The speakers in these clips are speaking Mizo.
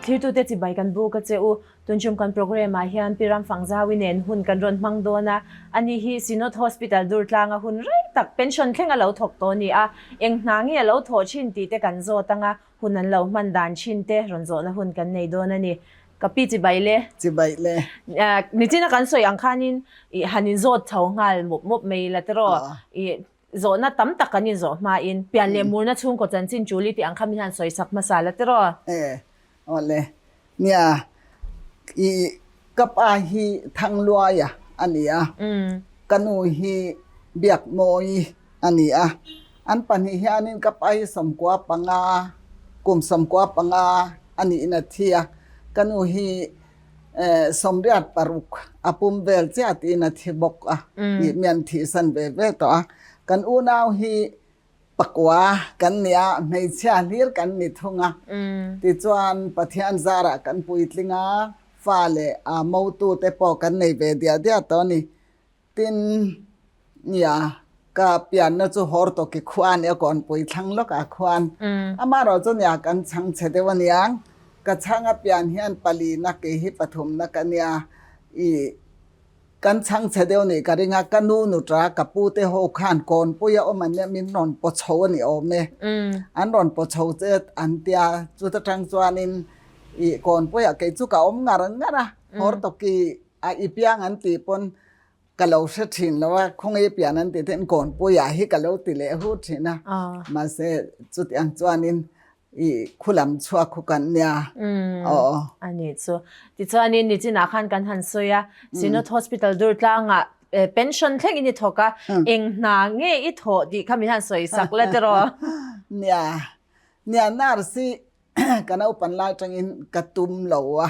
Thlirtute chibai kan buk a che u. Tunchum kan programme ah hian Pi Ramfangzaui nen hun kan rawn hmang dawn a. Ani hi Synod Hospital Durtlanga hun rei tak pension thleng a lo thawk tawh a ni a. Eng hna nge a lo thawh thin tih te kan zawt ang a, hun an lo hman dan thin te rawn zawhna hun kan nei dawn a ni. Ka pi chibai le. Chibai le. Nichina kan sawi ang khanin i han inzawt chho nghal mup mup mai la tiraw. I Zawhna tam tak kan inzawh hmain pian leh murna chhungkaw chanchin tul i tih ang kha min han sawi sak hmasa la tiraw? E, awle. Nia, i ka pa hi Thangluaia a ni a, ka nu hi Biakmawii a ni a. An pahnih hianin ka pa hi 95, kum 95 a niin a thi a, ka nu hi 86 a pum vel chiah tiin a thi bawk a tih mi an thihsan ve ve tawh a. Kan unau hi pakua kan ni a, hmeichhia hlir kan ni thung a. Tichuan Pathian zarah kan puitling a, fa leh a motute pawh kan nei ve diah diah tawh a ni. Tin, nia, ka pianna chu Hortoki khua a nia, Kawnpui thlang lawkah khuan. Amaherawh chu nia, kan chhang chhe deuh a niang. Ka chhang a pian hian palina kei hi pathumna ka nia. I kan chhang chhe deuh nih ka ring a, ka nu nuṭa ka pu te ho khan Kawnpui a awm an nia, min rawn paw chho a ni awm e. An rawn paw chho che an tia, chuta tang chuanin i Kawnpuiah kei chu ka awm ngar ngar a, Hortoki A i piang an tih pawn ka lo hre thin lo a, khawnge i pian an tih ten Kawnpuiah hi ka lo ti leh hu thin a, mahse chutiang chuanin i khulam chhuak khu kan nia aw. A nih chu. Tichuanin nichinah khan kan han sawi a, Synod Hospital Durtlangah pension thlengin i thawk a, eng hna nge i thawh tih kha min han sawi sak la tiraw? Nia, nia nurse hi ka naupan lai atangin ka tum lo a,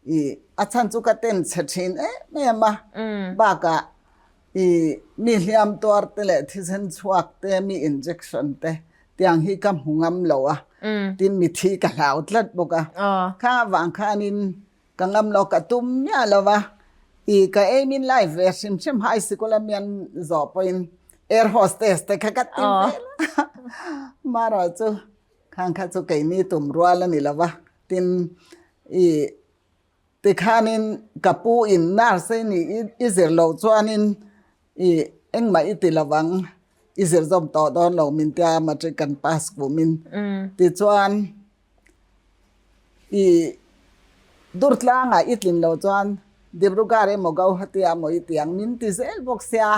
i a chhan chu ka ten chhe thin em em a, bakah i mi hliam tuar te leh thisen chhuak te mi injection te tiang hi ka hmu ngam lo a, tin mi thi ka hlau tlat bawk a, khang avang khanin Ka ngam lo, ka tum miah lo va, i ka ei min lai ve hrim hrim high sikul a mian zawh pawhin air hostess te kha ka ti vel a, marawh chu khang kha chu keini tum rual a ni lo va, tin i tikhanin ka pu in nurse a nih i zir loh chuanin i engmah i ti lo vang, i zir zawm tawh dawn lo min tia matric kan pass kumin tichuan. I Durtlangah i tlin lo chuan Dibrugarh emaw Gauhati ah maw i ti ang min ti zel bawk sia.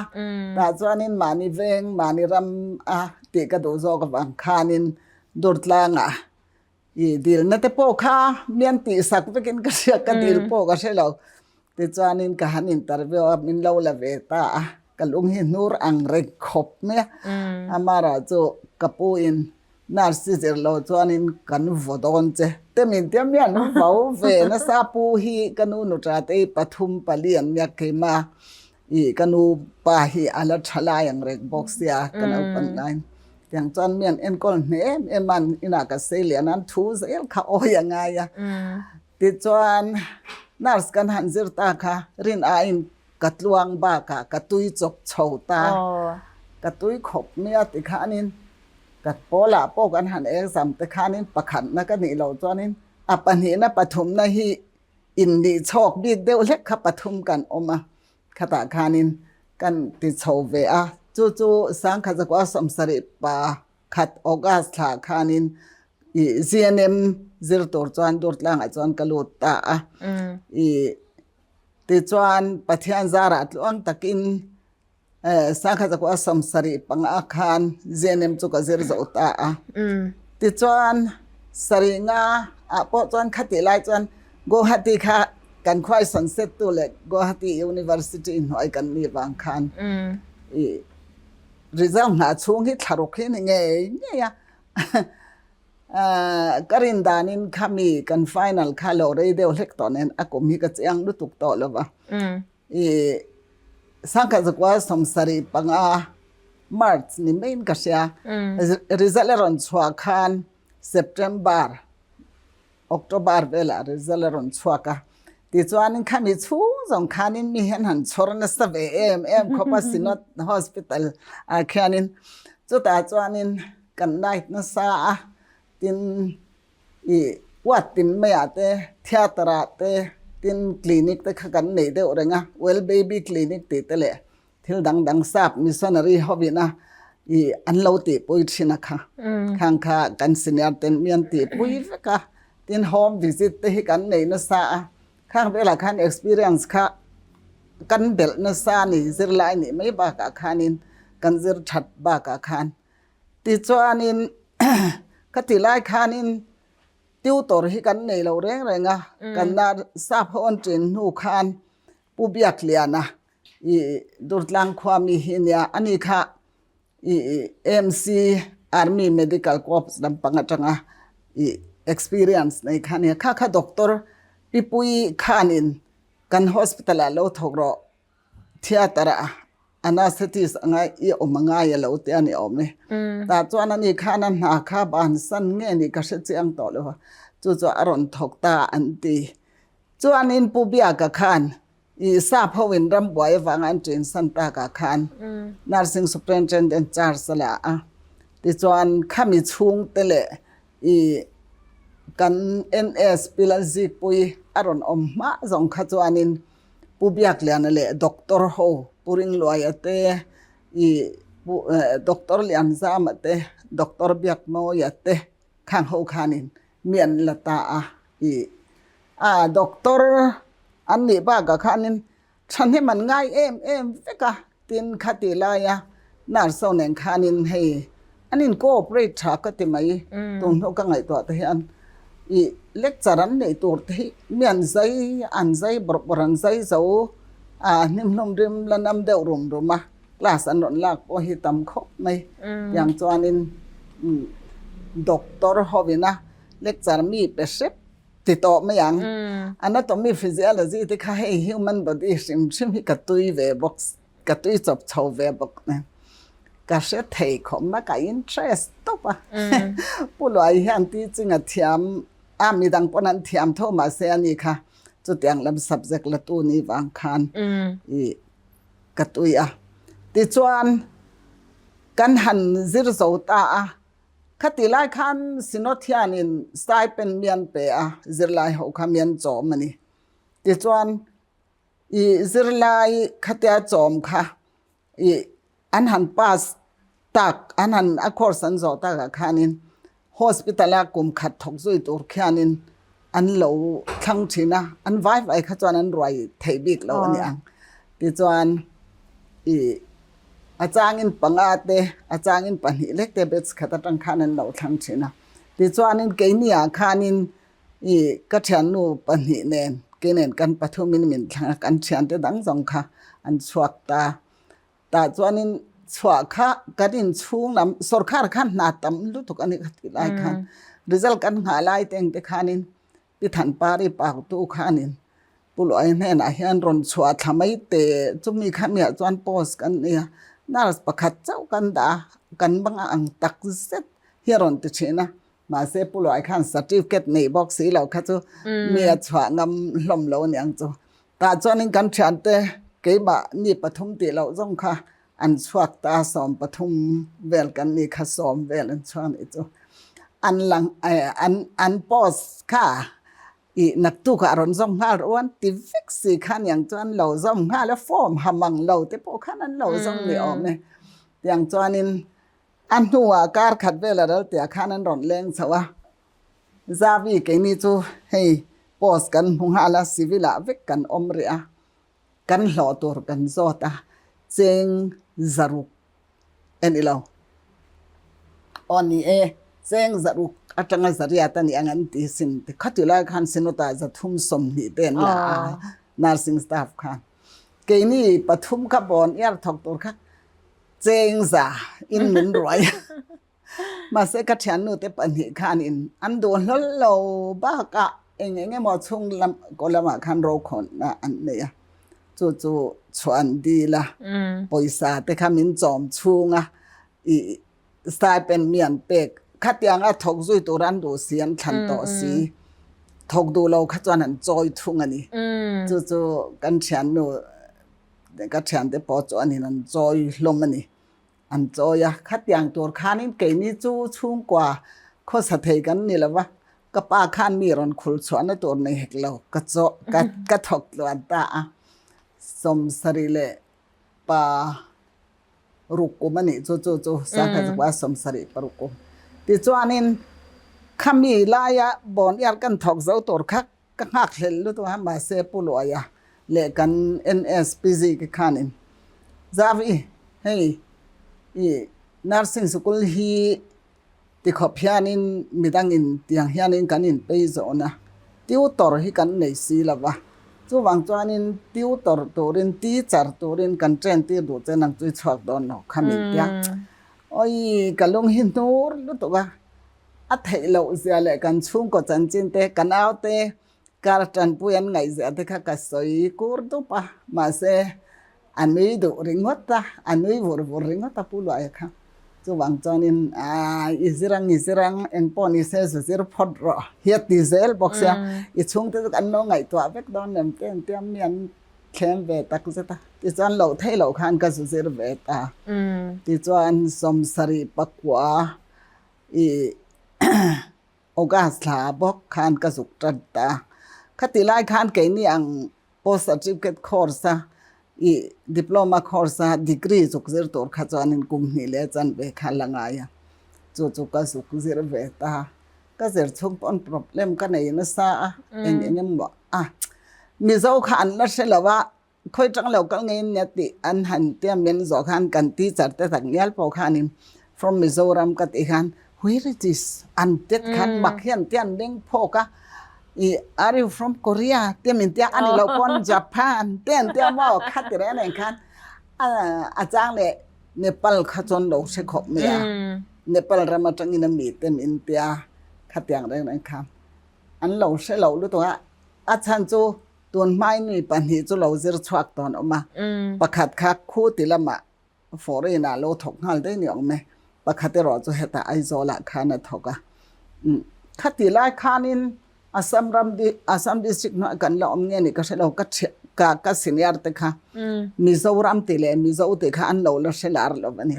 Tah chuanin mahni veng, mahni ram a tih ka duh zawk avang khanin Durtlangah i dilna te pawh kha mian tihsak vekin ka hria, ka dil pawh ka hre lo. Tichuanin ka han interview a, min lo la ve ta a, ka lung hi hnur ang reng khawp mai a. Amara chu ka pu in Nurse i zir lo chuanin kan vaw dawn che. Te min tia mi an vau ve nasa pu hi ka nu nuṭa te hi pathum pali an nia keima i ka nu pa hi a la ṭha lai ang reng bawk sia ka naupan laiin. Tiang chuan mi an enkawl hneh em em a, inah ka sei lian a an thu zel kha awi a ngai a. Tichuan nurse kan han zir ta kha rin aiin ka tluang bakah ka tui chawp chho ta, ka tui khawp mai a tikhanin Ka pawlah pawh kan han exam te khanin pakhatna ka nih loh chuanin a pahnihna pathumna hi innih chhawk bik deuh hlek kha pathum kan awm a, khatah khanin kan ti chho ve a. Chu chu Sangkhazakua 70 pakhat August thla khanin i GNM zir tur chuan Durtlangah chuan ka lut ta a. I tichuan Pathian zarah tluang takin Sangkhat a 75 khan GNM chu ka zir zo ta a. Tichuan sarih nga ah pawh chuan khatih lai chuan Guwahati kha kan khuai sawn set tu leh Guwahati University hnuai kan ni vang khan i result nghah chhung hi thlaruk hi ni ngei ngei a. Ka rin danin khami kan final kha lo rei deuh hlek tawh nen a kum hi ka chiang lutuk tawh lo va. I Sangkhat zakua 75 March ni maiin ka hria. Result a rawn chhuah khan September, October velah result a rawn chhuak a. Tichuanin khami chhung zawng khanin mi hian han chhawr nasa ve em em khawp a Synod Hospital ah khianin. Chutah chuanin kan night nasa a, tin I Ward tin maiah te, theatre ah te, tin clinic te kha kan nei deuh reng a, well baby clinic tih te leh thil dang dang sap missionary hovin a ih an lo tihpui thin a kha. Khang kha kan senior ten mi an tihpui vek a, tin home visit te hi kan nei nasa a, khang velah khan experience kha kan belh nasa a ni, zirlai nih mai bakah khanin kan zir that bakah khan. Tichuanin ka ti lai khanin tutor hi kan nei lo reng reng a, kan la sap ho an ṭin hnu khan Pu Biakliana i Durtlang khua mi hi nia, ani kha i AMC Army Medical Corps lampang atanga i experience nei kha nia, kha kha doctor Pipui khanin kan hospital ah lo thawk rawh theatre ah anaesthetist anga i awm angai a lo ti a ni awm e. Tah chuan ani khan a hna kha bansan nge ni ka hre chiang tawh lo a, chu chu a rawn thawk ta an ti. Chuanin Pu Biaka khan i sap ho in rambuai avanga an ṭinsan takah khan Nursing Superintendent charge a la a. Tichuan khami chhungte leh i kan NS Pi Lalzikpuii a rawn awm hma zawng kha chuanin Pu Biakliana leh Doctor ho Pu Ringluaia te i Pu Doctor Lianzama te Doctor Biakmawia te khang ho khanin mi an la ta a i a doctor an nih bakah khanin thahnem an ngai em em vek a tin khati laia nurse ho nen khanin hei an in cooperate tha ka ti mai tun hnu ka ngaihtuah te hian i lecture an neih tur te hi mi an zai an zai bawrh bawrh an zai zo a hnimhlum rim la nam deuh rum rum a. Class an rawn lak pawh hi tam khawp mai. Tiang chuanin doctor hovina lecture mi pe hrep ti tawh mai ang. Anatomy physiology te kha hei human body hrim hrim hi ka tui ve bawk ka tui chawp chho ve bawk nen ka hre thei khawp mai ka interest tawp a. Pu Luai hian teaching a thiam a midang pawn an thiam tho mahse ani kha chutiang lam subject la tu ni vang khan i ka tui a. Tichuan, kan han zir zo ta a, khati lai khan Synod hianin stipend mi an pe a, zirlai ho kha mi an chawm a ni. Tichuan, i zirlai khatia chawm kha i An han pass tak, an han a course an zawh takah khanin hospital a kum khat thawk zui tur khianin an lo thlang thin a, an vai vai kha chuan an ruai theih bik lo a ni ang. Tichuan i a changin panga te, a changin pahnih lek te batch khat atang khan an lo thlang thin a. Tichuanin keini ah khanin i ka thiannu pahnih nen, kei nen kan pathumin min thlang a, kan thiante dang zawng kha an chhuak ta. Tah chuanin chhuah kha kan inchhung lam sorkar khan hna tam lutuk a ni kha tih lai khan result kan nghah lai te engte khanin Pi Thanpari Pautu khanin Pu Luai hnenah hian rawn chhuah thla mai teh chumi kha miah chuan post kan nei a, nurse pakhat chauh kan dah a, kan banga ang tak zet hi a rawn ti thin a, mahse Pu Luai khan certificate neih bawk si lo kha chu mi a chhuah ngam hlawm lo aniang chu. Tah chuanin kan thiante keimah ni pathum tih loh zawng kha an chhuak ta 13 vel kan ni kha sawm vel an chhuak nih chu. An lang an an post kha i naktukah rawn zawm nghal rawh u an ti vek si khan yang chu an lo zawm nghal a form ha mang lo te pawh khan an lo zawm ni awm e. Tiang chuanin a hnuah kar khat vel a ral tiah khan an rawn leng chho a. Zavi keini chu hei post kan hmu nghal a, civil ah vek kan awm rih a, kan hlawh tur kan zawt a, cheng zaruk e ni lo. Aw ni e, cheng zaruk atanga zariat a nih ang an ti sin ti khati lai khan Synod ah 320 te an la a, nursing staff khan. Keini pathum kha bawn iar thawk tur kha cheng za in min ruai a. Mahse ka thiannu te pahnih khanin an duh hlawl lo bakah eng eng emaw chhung lam kaw lamah khan rokhawna an nei a, chu chu chhuan dil a, pawisa te kha min chawm chhung a, ih stipend mi an pek khatianga thawk zui tur an duh si an thlan tawh si, thawk duh lo kha chuan an chawi thung a ni. Chu chu kan thiannu ka thiante pawh chuanin an chawi hlawm a ni. An chawi a, khatiang tur khanin keini chu chhungkua khawsa thei kan ni lo va, Ka pa khan mi rawn khul chhuahna tur nei hek lo, ka chaw ka ka thawk tluan ta a. 70 leh pa ruk kum a nih chu chu chu sangha zakua 76 kum. Tichuanin khami laia bawn iar kan thawk zo tur kha ka nghak hlel lutuk a, mahse Pu Luaia leh kan NSPZ ke khanin Zavi hei i nursing sikul hi Tikhawp hianin midangin tiang hianin kan inpei zawn a, tutor hi kan nei si lo va. Chuvang chuanin tutor turin, teacher turin kan train tir duh che nang chu i chhuak dawn lo kha min tia. Awii ka lung hi hnur lutuk a, a theih loh zia leh kan chhungkaw chanchin te, ka naute kar tanpui an ngaih zia te kha ka sawi kur dup a, mahse A nui duh ringawt a, a nui vur vur ringawt a Pu Luaia kha. Chuvang chuanin aaa i zir ang i zir ang eng pawh ni se zu zir phawt rawh hi a ti zel bawk sia. I chhungte chu kan lo ngaihtuah vek dawn lem te an tia mi an thlem ve tak zet a. Tichuan loh theih loh khan ka zu zir ve ta. Tichuan 74 i August thla bawk khan ka zuk tan ta. Khati lai khan keini ang Post Certificate course a i Diploma course a degree zuk zir tur kha chuanin kum hnih leh chanve kha la ngai a, chu chu ka zuk zir ve ta. Ka zir chhung pawn problem ka nei nasa a, eng eng emaw a Mizo kha an la hre lo a, khawi tang lo kal ngei nia tih an han tia min zawh khan kan teacher te tak ngial pawh khanin from Mizoram ka tih khan where it is an tet khan mak hian tia an leng phawk a. I are you from Korea te min tia ani lo pawn Japan te an tia maw kha ti reng reng khan a chang leh Nepal kha chuan lo hre khawp mai a Nepal ram atangin a mi te min tia khatiang reng reng kha an lo hre lo lutuk a a chhan chu tun hmai mi pahnih chu lo zir chhuak tawn awm a pakhat kha khu ti lamah Foreign ah lo thawk nghal daih ni awm e. Pakhat erawh chu hetah Aizawl ah khan a thawk a. Khati lai khanin Assam ram Assam district hnuaiah kan la awm nge ni ka hre lo, ka thian ka ka senior te kha Mizoram tih leh Mizo tih kha an lo la hre lar lo a ni.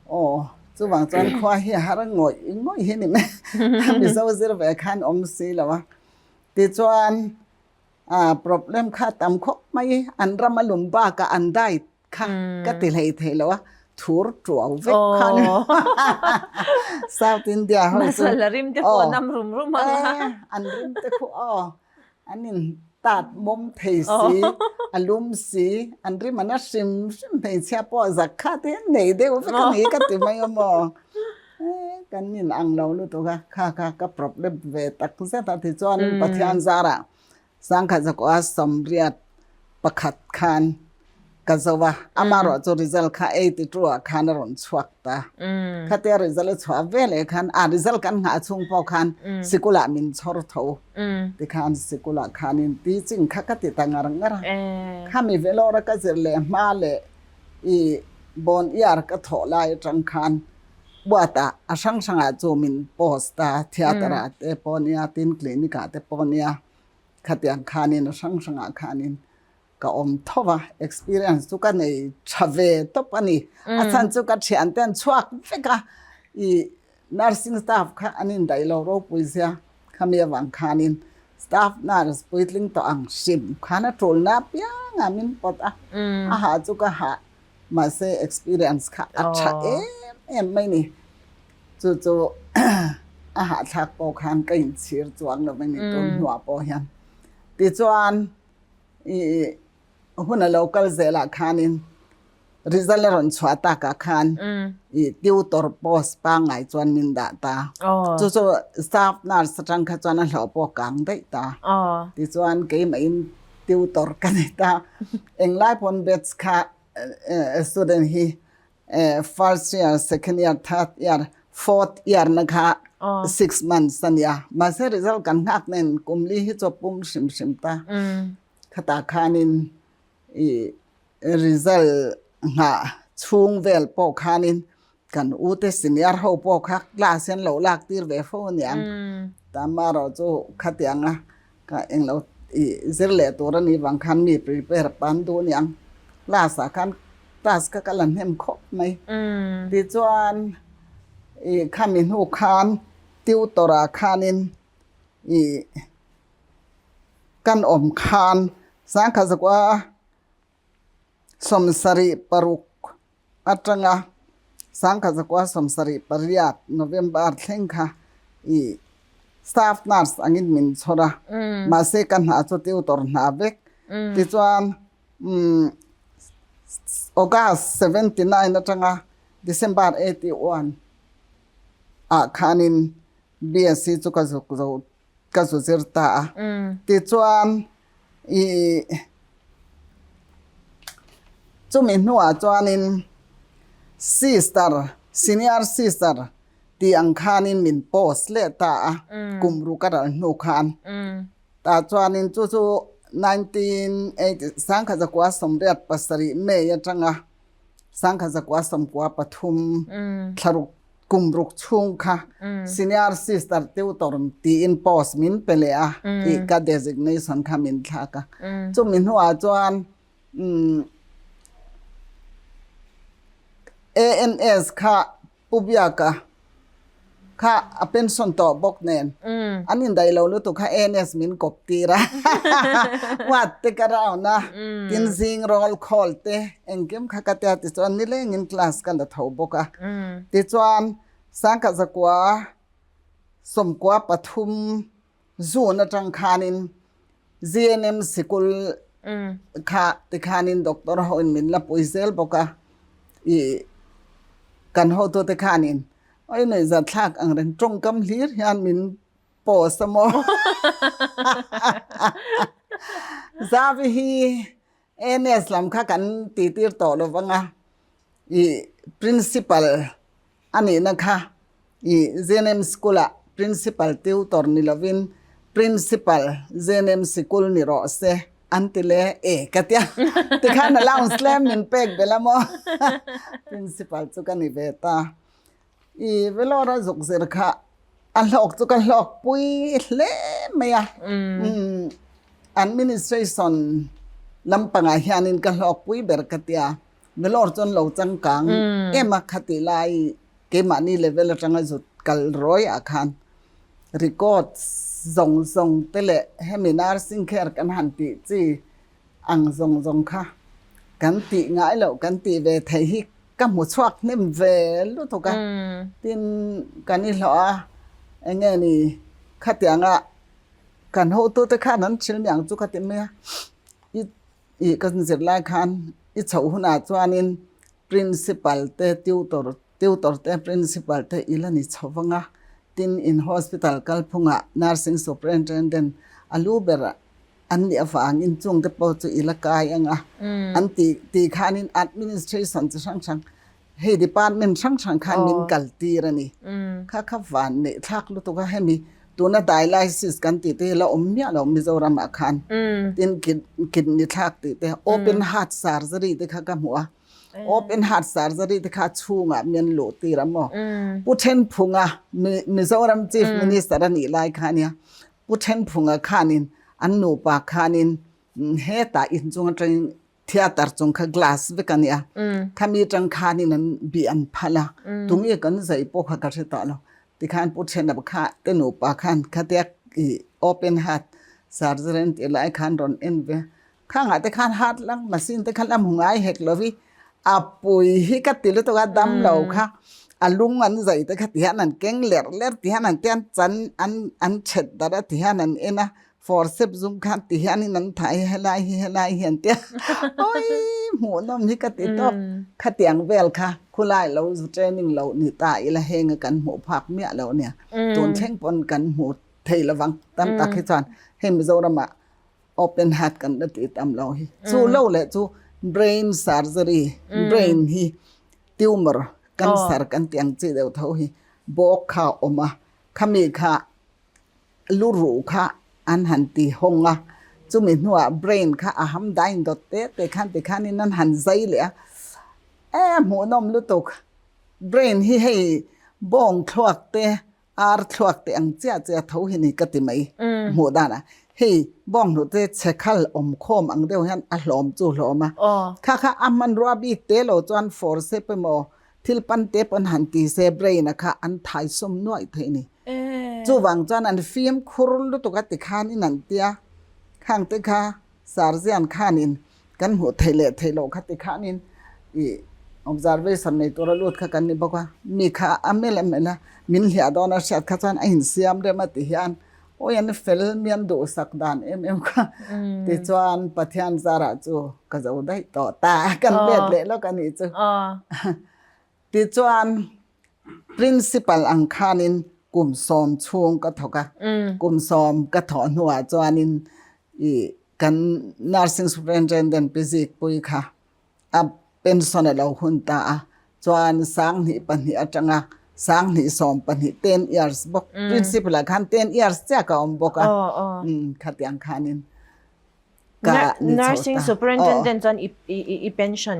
Aw chuvang chuan khua hi a har ngawih ngawih hi ni mai. Mizo zir ve khan awm si lo a. Tichuan problem kha tam khawp mai, an ram a lum bakah an diet kha ka ti hlei thei lo a thur tuau vek kha ni South India ho chu masala rim te pawh nam rum rum ang a an rim te khu aw an in tat mawm thei si a lum si an rim an a hrim hrim hmeichhia pawh zak kha te hian nei deuh vek a ni ka ti mai a maw kan in ang lo lutuk a kha kha ka problem ve tak zet a tichuan Pathian zarah Sangkhat zakua 81 khan ka zo a, amaherawh chu result kha 82 ah khan a rawn chhuak ta. Khatia result a chhuah veleh khan a result kan nghah chhung pawh khan sikul ah min chhawr tho tikhan sikul ah khanin teaching kha ka ti ta ngar ngar a. Khami Vellore a ka zir leh hma leh i Bon Year ka thawh lai atang khan Buatah a hrang hrangah chu min post a, theatre ah te pawh nia, tin clinic ah te pawh nia. Khatiang khanin a hrang hrangah khanin ka awm tho va, experience chu ka nei tha ve tawp a ni. A chhan chu ka thiante an chhuak vek a, i nursing staff kha an indaih lo ropui zia khami avang khanin staff nurse puitling tawh ang hrim khan a tulna apiangah min pawt a, a hah chu ka hah mahse experience kha a tha em em mai ni. Chu chu a hahthlak pawh khan ka inchhir chuang lo a ni tun hnuah pawh hian. Tichuan i hun a lo kal zelah khanin result a rawn chhuah takah khan i tutor post pangngai chuan min dah ta. Chu chu staff nurse atang kha chuan a hlawh pawh kang daih ta. Tichuan keimahin tutor ka ni ta. Englai pawn batch kha student hi First year, second year, third year, fourth year na kha 6 months a nia. Mahse result kan nghak nen kum li hi chu a pum hrim hrim ta. Khatah khanin i result nghah chhung vel pawh khanin kan ute senior ho pawh kha class hi an lo lak tir ve fo aniang. Tamarawh chu khatianga ka englo i zir leh tur a nih vang khan mi prepare pan duh aniang class ah khan class kha ka la hnem khawp mai tichuan i khami hnu khan tutor ah khanin I kan awm khan sangkhat zakua 76 atanga 1978 November thleng kha i staff nurse angin min chhawr a, mahse ka hna chu tutor hna vek. Tichuan August 79 atanga December 81 ah khanin BSc chu ka zuk zo ka zu zir ta a. Tichuan i chumi hnuah chuanin sister senior sister tih ang khanin min post leh ta a kum ruk a ral hnu khan. Tah chuanin chu chu 1980 1987 May atanga 1993 thlaruk kum ruk chhung kha senior sister tutor tiin post min pe leh a tih ka designation kha min thlak a. Chumi hnuah chuan ANS kha Pu Biaka kha a pension tawh bawk nen an indaih lo lutuk kha ANS min kawp tir a huat te ka round a tin zing roll call te engkim kha ka tia tichuan nilengin class ka la tho bawk a tichuan Sangkhat 1993 June atang khanin GNM sikul kha tikhanin doctor ho in min la pui zel bawk a i kan hotute khanin oi nuih zat thlak ang reng tawngkam hlir hian min post a maw Zavi hi ANS lam kha kan tihtir tawh lo vang a i principal A nihna kha i ZNM School-ah Principal tutor ni lovin Principal ZNM Sikul ni rawh se an ti le e ka tia. Tikhan allowance tlem min pek belh a maw? Principal chu ka ni ve ta. I Vellore a zuk zir kha a hlawk chu ka hlawk pui hle mai a. Administration lampangah hianin ka hlawk pui ber ka tia. Vellore chuan lo changkang em a khatih lai keimahni level atanga zut kal rawi ah khan record zawng zawng te leh hemi nursing care kan han tih chi ang zawng zawng kha kan tih ngai loh kan tih ve theih hi ka hmu chhuak hnem ve lutuk a tin kan i hlawh a eng nge ni khatianga kan hotute khan an thil niang chu ka ti mai a i I kan zirlai khan i chhoh hunah chuanin principal te tutor tutor te principal te i la ni chho vang a, tin in hospital kalphungah nursing superintendent a lu ber an nih avangin chungte pawh chu i la kai ang a an tih tih khanin administration chi hrang hrang Hei department hrang hrang khan min kal tir a ni. Kha kha van neih thlak lutuk a hemi tuna dialysis kan tih te hi la awm miah lo Mizoram ah khan. Tin kidney thlak tih te open heart surgery te kha ka hmu a. Open heart surgery te kha chhungah min luh tir a maw. Pu Thenphunga Mizoram Chief Minister a nih lai kha ania. Pu Thenphunga khanin an nupa khanin hetah inchung atangin Theatre chung kha glass vek a nia. Khami tang khanin an bih an phal a. Tunge kan zai pawh kha ka hre tawh lo. Tikhan Pu Thenap kha te nupa khan khatia i open heart surgery an tih lai khan rawn en ve. Khangah te khan heart lang machine te kha la hmu ngai hek lo vi. A pui hi ka ti lutuk a dam lo kha a lung an zai te kha ti hian an keng lerh lerh ti hian an tian chan an an chet darh a ti hian an en a. Forceps zum khan ti hianin an thah hi helai hi helai hi an tia oi hmuhnawm hi ka ti tawp khatiang vel kha khulai lo zu training lo ni ta ila henga kan hmuh phak miah lo nia tun thleng pawn kan hmu thei lovang tam tak hi chuan hei Mizoram ah open heart kan la ti tam lo hi chu lo leh chu brain surgery brain hi tumor cancer kan tih ang chi deuh tho hi bawk kha a awm a khami kha Lu ruh kha an han ti hawng a, chumi hnuah brain kha a ham dain dawt te te khan tikhanin an han zai leh a, e hmuhnawm lutuk, brain hi hei bawng thluak te ar thluak te ang chiah chiah tho hi ni ka ti mai hmuh danah, hei bawng hnute chhe khal awm khawm ang deuh hian a hlawm chu hlawm a, kha kha a hmanrua bik te lo chuan forceps emaw thil pan te pawn han ti se brain a kha an thaisawm nuaih theih a ni. Chuvang chuan an fimkhur lutuk a tikhan in an tia, khang te kha Sergeant khanin kan hmuh theih leh theih loh kha tikhanin ih observation nei tura lut kha kan ni bawk a, mi kha a mel a mel a, min hliah dawn a hriat kha chuan a insiam rem a ti hian awi an fel mian duhsak dan em em kha tichuan Pathian zarah chu ka zo daih tawh ta kan let leh lawk a nih chu. Tichuan Principal ang khanin kum sawm chhung ka thawk a, kum sawm ka thawh hnuah chuanin ih kan Nursing Superintendent Pi Zikpui kha a pension a lo hun ta a, chuan sanghnih pahnih atanga sanghnih sawm pahnih ten years bawk Principal ah khan ten years chiah ka awm bawk a, khatiang khanin ka ni chho ta. Nursing Superintendent chuan i pension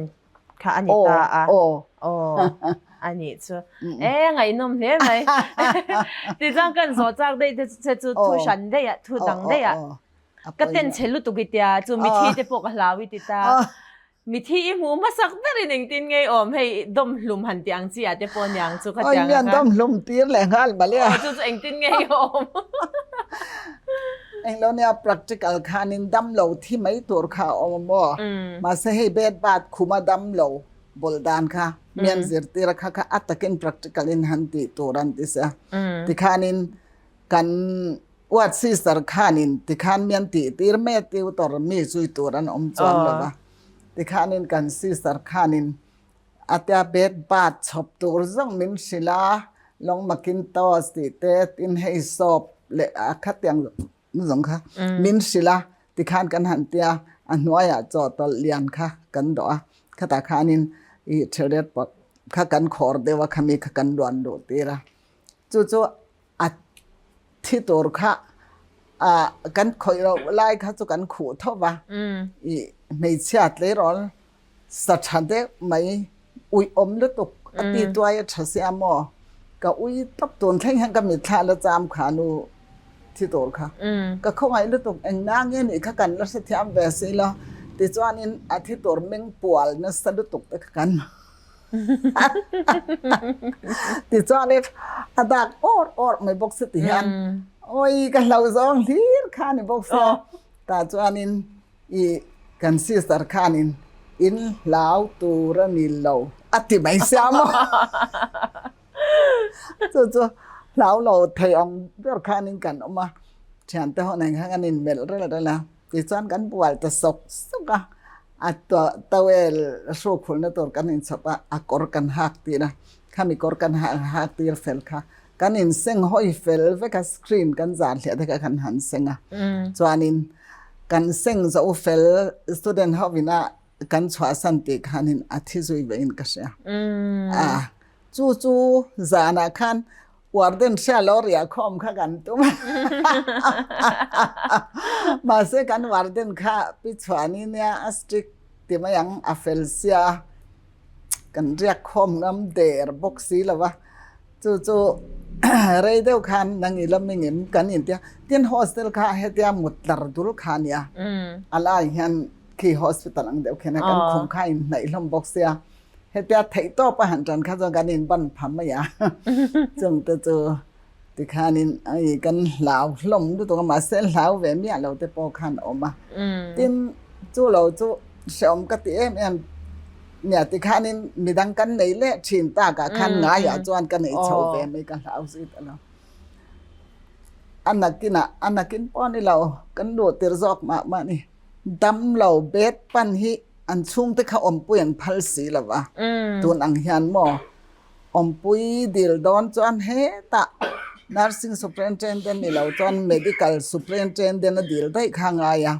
kha a ni ta a. Aw a nih chu. E ngaihnawm hle mai. Tichuan kan zawh chak daih te che chu thu hran daih ah thu dang daih ah ka ten chhe lutuk i tia chu mithi te pawh ka hlau i ti ta. Mithi i hmuh hmasak berin engtin nge i awm hei dawm hlum han tih ang chi ah te pawh niang chu kha tiang a kha. Dawm hlum tir leh nghal mah le. Aw chu chu engtin nge i awm. Englo nia practical khanin dam lo thi mai tur kha a awm a maw? Mahse hei bed bath khuma dam lo bawlh dan kha mian zirtir a kha kha a takin practical in han tih tur an ti sia. Tikhanin kan ward sister khanin tikhan mian tih tir mek tiu tawr mi zui tur an awm chuan lo va. Tikhanin kan sister khanin A tia bed bath chhawp tur zawng min hrilh a, lawng macintosh tih te tin hei soap leh a khatiang zawng kha min hrilh a, tikhan kan han tia a hnuaiah chawhtawlh lian kha kan dawh a, khatah khanin ih thilret pawt kha kan khawr deuh a khami kha kan luan luh tir a, chu chu a thi tur kha ah kan khawih loh lai kha chu kan khuh tho va, ih hmeichhia tleirawl Sa tha deuh mai, uih awm lutuk a ti tuai a tha sia maw? Ka ui tawp tun thleng hian ka mitthla la cham kha nu thi tur kha. Ka khawngaih lutuk eng na nge nih kha kan la hrethiam ve si lo. Tichuanin a thi tur meng pual nasa lutuk te kha kan Tichuanin a dak awr awr mai bawk si ti hian awi ka hlo zawng hlir kha ni bawk sia. Tah chuanin I kan sister khanin in hlau tur a ni lo a ti mai sia maw? Chu chu hlau lo thei ang ber khanin kan awm a, thiante ho nen khan kan inmelh rel rel a, tichuan kan bual ta sawk sawk a, a towel hrukhulna tur kan inchhawp a, a kawr kan hak tir a, khami kawr kan hak tir fel kha kan inseng hawi fel vek a screen kan zar hliah te kha kan han seng a chuanin kan seng zo fel student ho ina kan chhuahsan tih khanin a thi zui ve in ka hria a chu chu zanah khan warden hria lo riah khawm kha kan tum a mahse kan warden kha pi chhuani nia a strict ti mai ang a fel sia kan riak khawm ngam der bawk si lo va Chu chu rei deuh khan nang i lam engem kan intia tin hostel kha hetia mut tlar dul kha ania a lai hian khi hospital ang deuh khian kan khum kha in hnaih hlawm bawk sia hetia theih tawp a han tan kha chuan kan in ban pha mai a chung te chu tikhanin ai kan hlau hlawm lutuk a mahse hlau ve miah lo te pawh khan awm a tin chu lo chu hreawm ka ti em em Nia tikhanin midang kan nei leh thin takah khan ngaiah chuan ka nei chho ve mai ka hlau zui ta lo. A nakinah a nakin pawh ni lo kan luh tir zawk mah mah ni. Dam lo bed pan hi an chhungte kha awmpui an phal si lo va, tun ang hian maw awmpui dil dawn chuan hetah nursing superintendent ni lo chuan medical superintendent a dil daih kha a ngai a,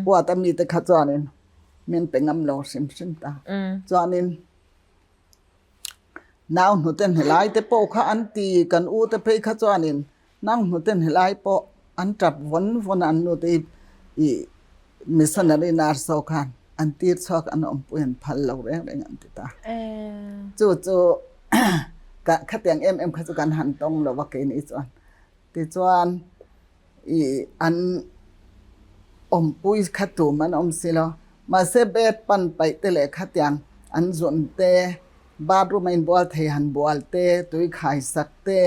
huat a mite kha chuanin. Min pe ngam lo hrim hrim ta. Chuanin nau hnuten helai te pawh kha an ti, kan u te phei kha chuanin nau hnuten helai pawh an tap vawn vawn a, an nu te i missionary nurse ho khan an tir chhuak an awmpui an phal lo reng reng an ti ta. Chu chu khatiang em em kha chu kan han tawng lo va keini chuan. Tichuan I an awmpui kha tum an awm si lo. Mahse bed pan paih te leh khatiang an zun te, bathroom a inbual thei han bual te, tui khai sak te,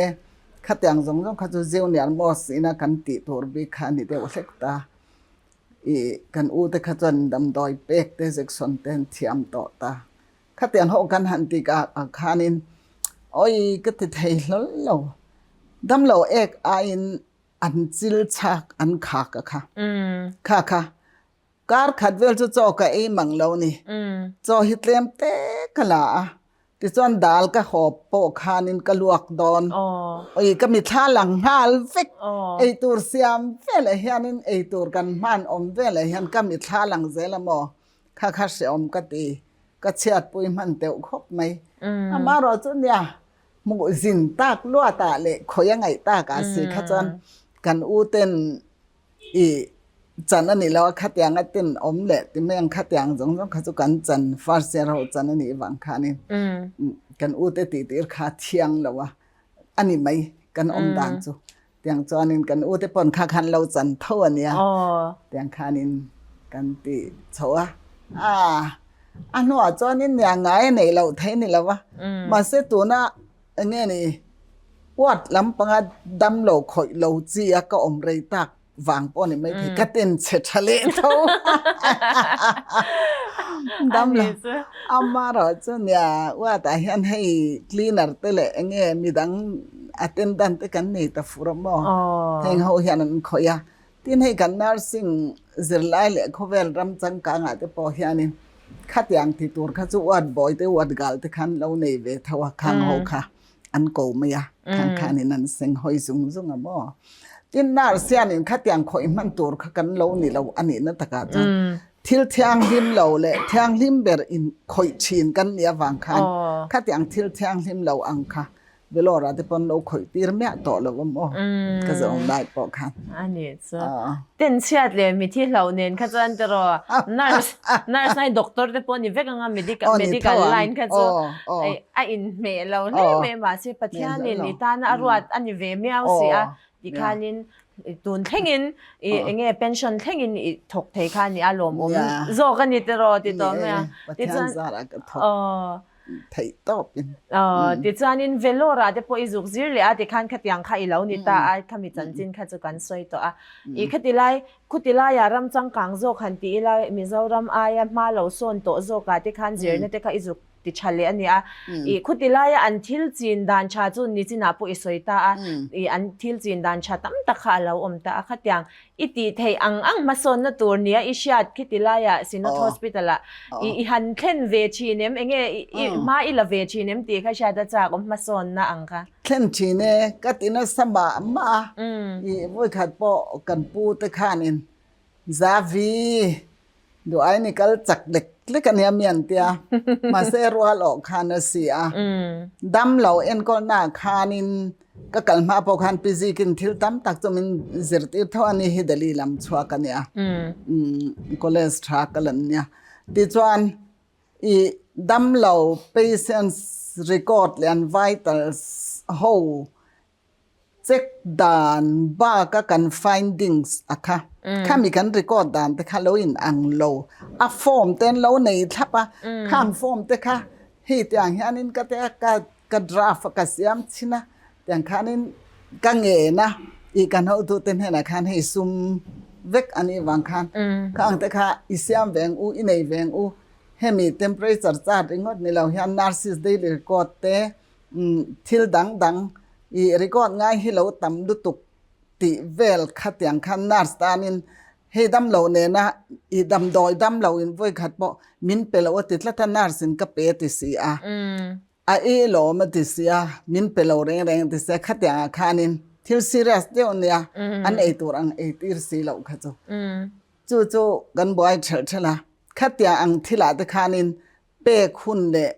Khatiang zawng zawng kha chu junior most ina kan tih tur bik kha a ni deuh hlek ta. I kan u te kha chuan damdawi pek te jection te an thiam tawh ta. Khatiang ho kan han tih ah khanin awi ka ti thei hlawl lo. Damlo ek aiin an chil chak an khak a kha. Kha kha Kar khat vel chu chaw ka ei mang lo ni. Chaw hi tlem te ka la a, tichuan dal ka hawp pawh khanin ka luak dawn. Oi ka mithla lang nghal vek. Eitur siam velah hianin eitur kan hman awm velah hian ka mithla lang zel a maw? Kha kha hreawm ka ti. Ka chhiatpui hman teuh khawp mai. Amaherawh chu nia hmuh zin tak luatah leh khawi a ngaih takah si kha chuan kan u ten I chan a nih lo a, khatiang a tin awm leh ti mai ang, khatiang zawng zawng kha chu kan chan first year ho chan a nih vang khanin kan u te tih tir kha thiang lo a, a ni mai kan awm dan chu. Tiang chuanin kan u te pawn kha khan lo chan tho a nia, tiang khanin kan ti chho a. A hnuah chuanin nia ngai a neih loh theih a ni lo va, mahse tuna Eng nge ni, uat lampanga dam lo khawih lo chi a ka awm rei tak vang pawh ni maithei, ka ten chhe tha leh tho. Dam lo, amaherawh chu nia uat ah hian hei cleaner te leh eng nge midang attendant te kan nei ta fur a maw, heng ho hian an khawih a. Tin hei kan nursing zirlai leh khawvel ram changkangah te pawh hianin khatiang ti tur kha chu ward boy te ward girl te khan lo nei ve tho a, khang ho kha an ko mai a, khang khanin an seng hawi zung zung a maw. Tin nurse hianin khatiang khawih hman tur kha kan lo ni lo a nihna takah chuan thil thianghlim lo leh thianghlim ber in khawih thin kan nih avang khan khatiang thil thianghlim lo ang kha Velora te pawn lo khawih tir miah tawh lo awm aw ka zawng lai pawh khan. A nih chu. Ten chhiat leh mithi hlauh nen kha chuan tiraw nurse nurse nai doctor te pawh ni vek anga medical medical line kha chu a inhmeh lo hle mai mahse Pathianin i tana a ruat a ni ve miau si a tikhanin tun thlengin i enge pension thlengin i thawk thei kha a ni a lawmawm zawk a ni tiraw ti tawh mai a. Pathian zarah ka thawk. theih tawp in. Tichuanin Vellore ah te pawh i zuk zir leh a tikhan khatiang kha i lo ni ta a, khami chanchin kha chu kan sawi tawh a. I khati lai, khuti laiah ram changkang zawk han ti ila Mizoram aia hma lo sawn tawh zawkah te khan zirna te kha i zuk ti tha leh a ni a. I khuti laia an thil chin dan tha chu nichinah pawh i sawi ta a, i an thil chin dan tha tam tak kha a lo awm ta a. Khatiang I tih theih ang ang hmasawnna tur nia i hriat khiti laiah Synod Hospital ah i han thlen ve thin em? Enge i hma i la ve thin em tih kha hriat a chak awm hmasawnna ang kha. Thlen thin e, ka ti nasa mah mah a, i vawikhat pawh kan pu te khanin Zavi Duh ai ni kal chak lek lek a nia mi an tia. Mahse rual awh khan a si a. Dam lo enkawlna ah khanin ka kal hma pawh khan Pi Zikin thil tam tak chu min zirtir tho a ni hi Delhi lam chhuak a nia. College tha ka lan nia. Tichuan i dam lo patients record leh an vitals ho Check dan bak a kan findings a kha khami kan record dan te kha lo in ang lo a form te an lo nei thlap a khang form te kha hei tiang hianin ka te ka ka draft a ka siam chhin a tiang khanin ka ngen a ih kan hotu te hnenah khan hei sum vek a nih vang khan khang te kha i siam ve ang u i nei ve ang u hemi temperature chart ringawt ni lo hian nurses daily record te Thil dang dang i record ngai hi lo tam lutuk tih vel khatiang khan nurse tanin hei damlo nena i damdawi damlo in vawikhat pawh min pe lo a ti tlat a nurse in ka pe ti si a, a ei lawm a ti si a, min pe lo reng reng a ti si a khatiang ah khanin thil serious deuh nia an ei tur ang ei tir si loh kha chu chu chu kan buai thelh thelh a khatiang ang thil ah te khanin pek hun leh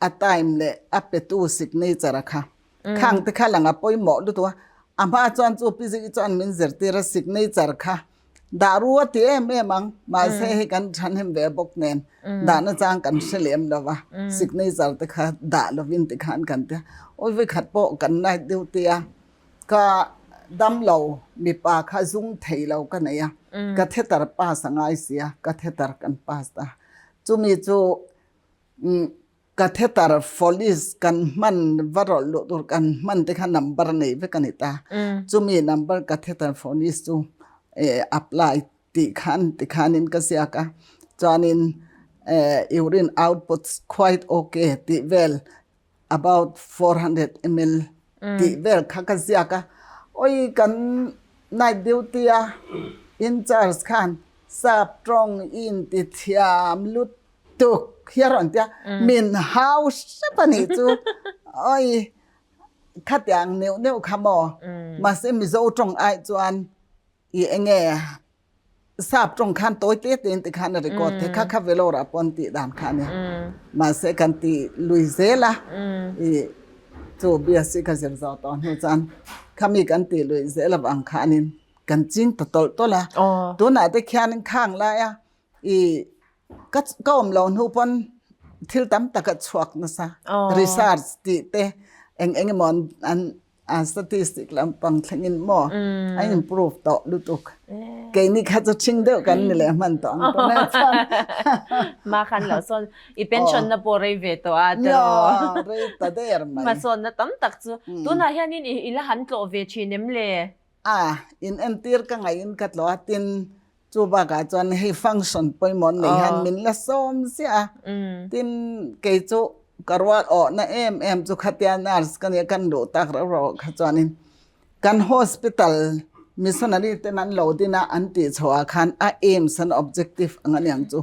a time leh a petu signature a kha khang te kha lang a pawimawh lutuk a a hma chuan chu physics chuan min zirtir a signature kha dah ru a ti em em ang mahse hei kan thahnem ve bawk nen dahna chang kan hre lem lo va signature te kha dah lovin ti khan kan tia awi vawikhat pawh kan night duty a ka damlo mipa kha zung thei lo ka nei a catheter pass a ngai sia catheter kan pass ta chumi chu. Catheter Foley's kan hman va rawlh luh tur kan hman te kha number nei vek a ni ta. Chumi number catheter Foley's chu apply tih khan tikhanin ka ziak a. Chuanin urine output quite okay tih vel about 400 ml tih vel kha ka ziak a. Oi kan night duty a in charge khan sap tawng i inti thiam lut tuk hi a rawn ti a, min hau hrep a nih chu. Oi khatiang neuh neuh kha maw mahse Mizo tawng ai chuan i enge sap tawng khan tawi te tein ti khan a record thei kha kha Vellore ah pawn tih dan kha a nia. Mahse kan ti lui zel a i chu BSc ka zir zo tawh hnu chuan khami kan ti lui zel avang khanin kan ching ta tawlh tawlh a. Tunah te khianin khang laia i ka ka awm lo hnu pawn thil tam tak a chhuak nasa research tih te eng eng emaw an an statistic lampang thlengin maw a improve tawh lutuk keini kha chu ṭhing deuh kan ni leh hman tawh ang tunah chuan ma khan lo sawn i pension na pawh rei ve tawh a tiraw rei ta der mai hmasawn na tam tak chu tunah hianin i la han tlawh ve ṭhin em le a in entir ka ngaihin ka tlawh a tin Chu bakah chuan hei function pawimawh an neih hian min la sawm ziah a. Tin, kei chu ka rual awhna em em chu khatia nurse ka nia kan luh tak reuh reuh kha chuanin kan hospital missionary ten an lo din a an tih chhoh ah khan a aims an objective ang a niang chu.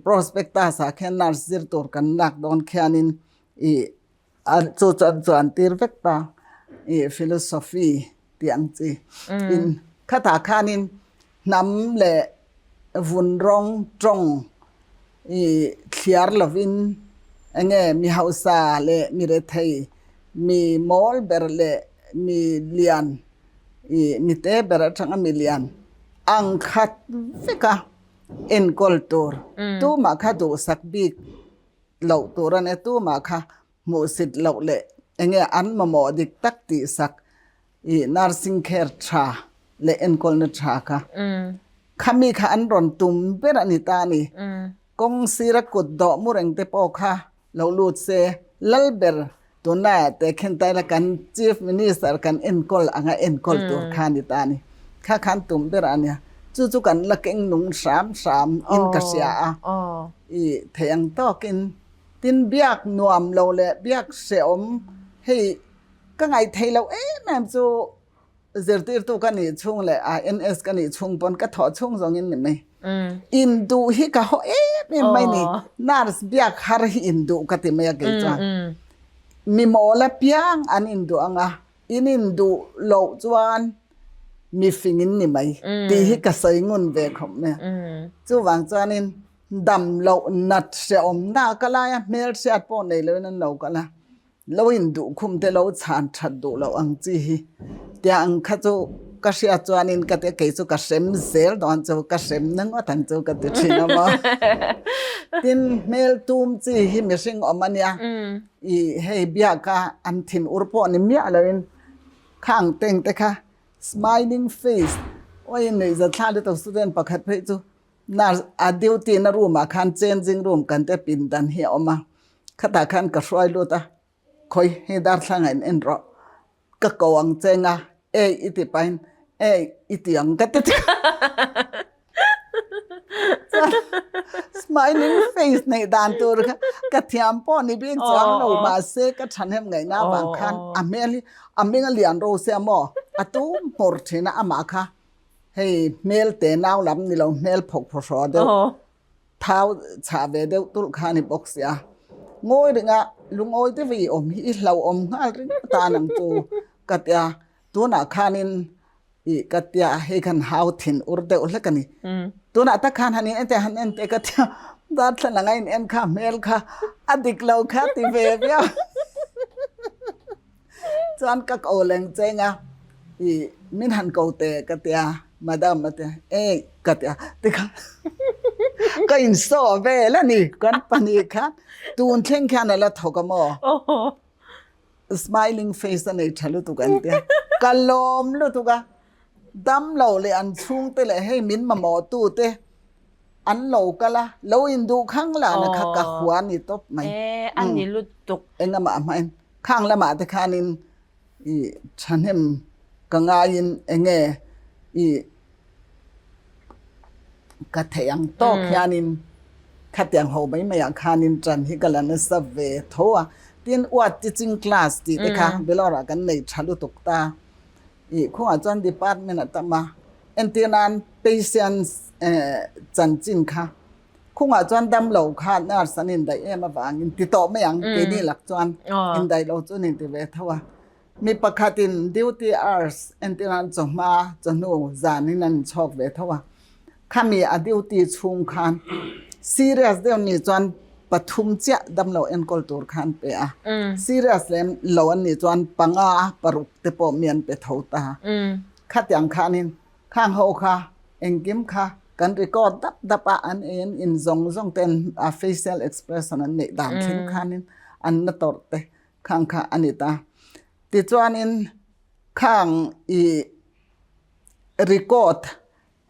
Prospectus ah khian nurse zir tur kan lak dawn khianin ih Chu chu an chuan tir vek ta i philosophy tih ang chi in khatah khanin hnam leh vun rawng tawng i thliar lovin enge mi hausa leh mi rethei mi mawl ber leh mi lian i mi te ber atanga mi lian ang khat veka enkawl tur tumah kha duhsak bik loh tur a nia tumah kha hmuhsit loh leh enge an mamawh dik tak tihsak ih nursing care tha leh enkawlna tha kha khami kha an rawn tum ber a ni ta a ni. Kawng sira kut dawh mu reng te pawh kha lo lut se lal ber tunlaiah te khen taila kan chief minister kan enkawl anga enkawl tur kha a ni ta a ni. Kha kha an tum ber a nia. Chu chu kan la keng nung hram hram in ka hria a. I theih ang tawkin tin biak nuam lo leh biak hrehawm hei ka ngaih theih loh em em chu zirtirtu ka nih chhung leh INS ka nih chhung pawn ka thawh chhung zawngin ni mai. Induh hi ka haw em em mai ni. Nurse biak har hi induh ka ti mai a kei chuan. Mi mawl apiang an induh ang a, in induh loh chuan mi fing in ni mai tih hi ka sawi ngun ve khawp mai a. Chuvang chuanin dam loh nat hrehawmna a kal ai a, hmel hriat pawh nei loin an lo kal a, lo induh khum te lo chhan that duh loh ang chi hi tiang ang kha chu ka hriat chuanin ka ti a, kei chu ka hrem zel dawn chu ka hrem na ngawt ang chu ka ti thin a maw. Tin, hmel tum chi hi mihring awm a nia, i hei biaka an thin ur pawh ni miah loin khang teng te kha smiling face awi nuihzat thla lutuk student pakhat phei chu Nurse a duty na room ah khan changing room kan te pindan hi a awm a, khatah khan ka hruai lut a, khawi hei darthlangah in en rawh, ka ko ang cheng a, ei i ti pahin ei i ti ang ka ti tih chuan smiling face neih dan tur kha ka thiam pawh ni bik chuang lo mahse ka thahnem ngaihna avang khan a hmel hi a hming a lian ro sia maw a tum hmur thin a amah kha. Hei hmel te nau lam ni lo hmel phawk phaw hraw deuh thau chhah ve deuh tulh kha a ni bawk sia. Ngawi ringa lungawi deuh i awm hi i hlauhawm nghal ringawt a nang chu ka tia. Tunah khanin ih ka tia hei khan hau thin ur deuh hlek a ni. Tunah tak khan han in en teh han en teh ka tia darthlalang a in en kha hmel kha a dik lo kha ti ve viau. Chuan ka ko leng cheng a, i min han ko teh ka ti a, madam a ti a, e ka ti a, tikhan ka insawh vel a ni, kan pahnih khan tun thleng khian a la thawk a maw? Smiling face a nei tha lutuk an ti a, ka lawm lutuk a, damlo leh an chhungte leh hei min mamawh tute. An lo kal a, lo induh khang lana kha ka hua ni tawp mai. E, a ni lutuk. Engamaah hmain khang lamah te khanin i thahnem ka ngaiin enge i ka theih ang tawk hianin khatiang ho mai maiah khanin tan hi ka la nasa ve tho a. Tin, uat teaching class tih te kha Vellore ah kan nei tha lutuk ta. I khuangah chuan department a tam a, entir nan patients chanchin kha khungah chuan damlo kha nurse an indaih em avangin ti tawh mai ang keini lak chuan indaih lo chu an inti ve tho a. Mi pakhatin duty hours entir nan chawhma chawhnu zanin an inchhawk ve tho a. Khami a duty chhung khan serious deuh ni chuan pathum chiah damlo enkawl tur khan pe a, serious lem lo an nih chuan panga paruk te pawh mi an pe tho ta. Khatiang khanin khang ho kha engkim kha kan record dap dap a, an en in zawng zawng ten a facial expression an neih dan thleng khanin an na tawrh te khang kha a ni ta. Tichuanin khang i record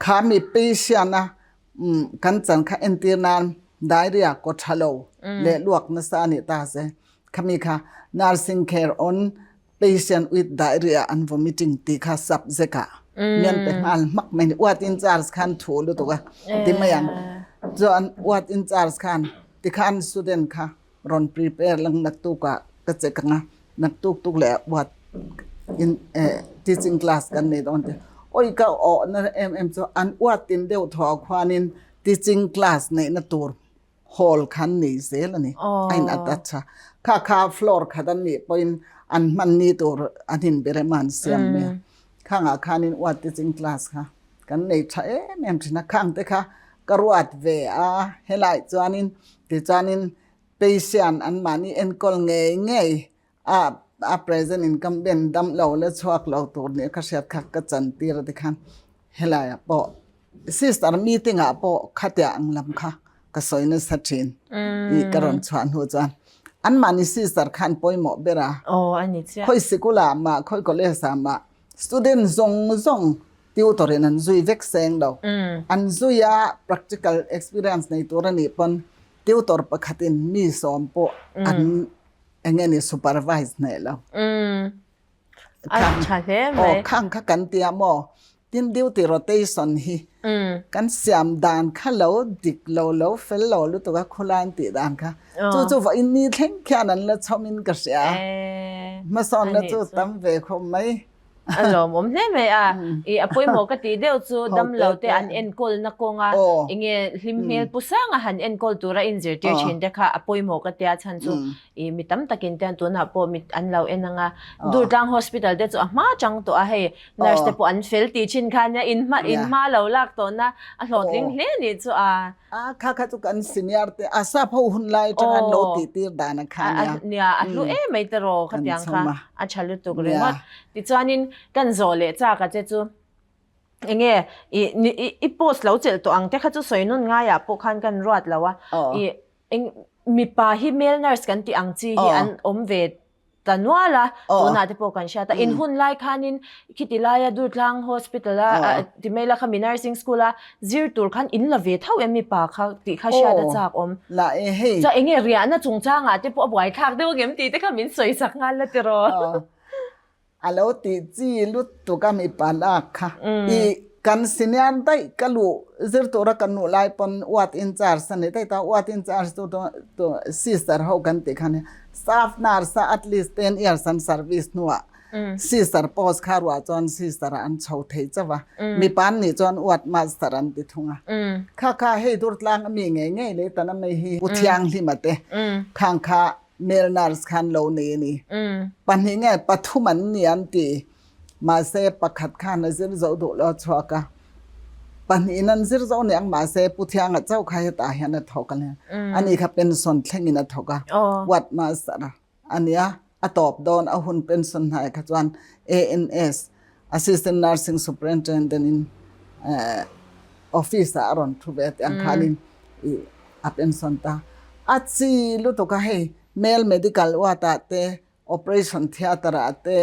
Kha mi patient a kan chan kha entir nan diarrhea ko tha lo leh luak nasa a nih ta se khami kha nursing care on patient with diarrhea and vomiting ti kha subject ah mian pe nghal hmak mai ni ward in charge khan thu lutuk a ti mai ang chuan ward in charge khan tikhan student kha rawn prepare lang naktuk ah ka check anga naktuk tuk leh ward in teaching class kan nei dawn te oi ka awh na em em chu an ward tin deuh thaw khuanin teaching class neih na tur hall khan nei zel ani a in attach a kha kha floor khat an nih pawhin an hman ni tur an in berem a an siam mai a khangah khanin ward teaching class kha kan nei tha em em thin a khang te kha ka ruat ve a helai chuanin tichuanin patient an mahni enkawl ngei ngei a a present incumbent dam lo la chhuak lo tur nih ka hriat kha ka chan tir a tikhan helai ah pawh sister meeting ah pawh khatia ang lam kha ka sawi nasa thin tih ka rawn chhuah hnu chuan an mahni sister khan pawimawh ber a khawi sikul ah mah khawi college ah mah Student zawng zawng tutor in an zui vek seng lo. An zui a practical experience nei tur a nih pawn tutor pakhat in mi sawm pawh an eng nge ni supervise hneh lo. A tha hle mai. Aw khang kha kan tia maw? Tin duty rotation hi kan siam dan kha lo dik lo lo fel lo lutuk a khulai an tih dan kha chu chu vawiin ni thleng khian an la chhawm in ka hria hmasawnna chu tam ve khawp mai. A lawmawm hle mai a, i a pawimawh ka tih deuh chu damlo te an enkawlna kawnga enge hlim hmel pu sanga han enkawl tura inzirtir thin te kha a pawimawh ka tia chhan chu i mi tam takin te tunah pawh mit an lo en anga Durtlang Hospital te chu a hma chang tawh a hei Nurse te pawh an fel tih thin kha nia in hma in hma lo lak tawhna a hlawhtling hle nih chu a. A kha kha chu kan senior te a sap ho hun lai atanga an lo tih tir dan a kha nia. Nia a hlu em mai te rawh khatiang kha a tha lutuk ringawt. Tichuanin kan zawh leh chak a che chu enge i i post lo chelh tawh ang te kha chu sawi nun ngaiah pawh khan kan ruat lo a i eng mipa hi male nurse kan tih ang chi hi an awm ve ta nual a, tunah te pawh kan hriat a, in hun lai khanin khiti laia Durtlang Hospital a Timaila kha mi nursing school a zir tur khan in la ve tho em mipa kha tih kha hriat a chak awm. La e hei. Chuan enge riahna chungchangah te pawh a buaithlak deuh angem tih te kha min sawi sak nghal la tiraw. A lo tih chi lutuk a mipa lak kha. I kan senior daih ka luh zir tura kan luh lai pawn ward in charge a ni daih ta, ward in charge chu tu sister ho kan tih kha nia. Staff nurse a at least 10 years an service hnuah sister post kha ruah chuan sister ah an chho thei chauh a, mipa an nih chuan ward master an ti thung a. Kha kha hei Durtlang a mi ngei ngei leh tan a mei hi Pu Thianghlima te khang kha Male nurse khan lo nei a ni. Pahnih nge pathum an ni an ti. Mahse pakhat khan a zir zo duh lo a chhuak a. Pahnihin an zir zo niang mahse Pu Thianga chauh kha hetah hian a thawk a ni. Ani kha pension thlengin a thawk a. Ward master a nia. A tawp dawn a hun pension hnai kha chuan ANS, Assistant Nursing Superintendent in office ah a rawn thu ve tih ang khanin i a pension ta. A chi lutuk a hei male medical ward ah te operation theatre ah te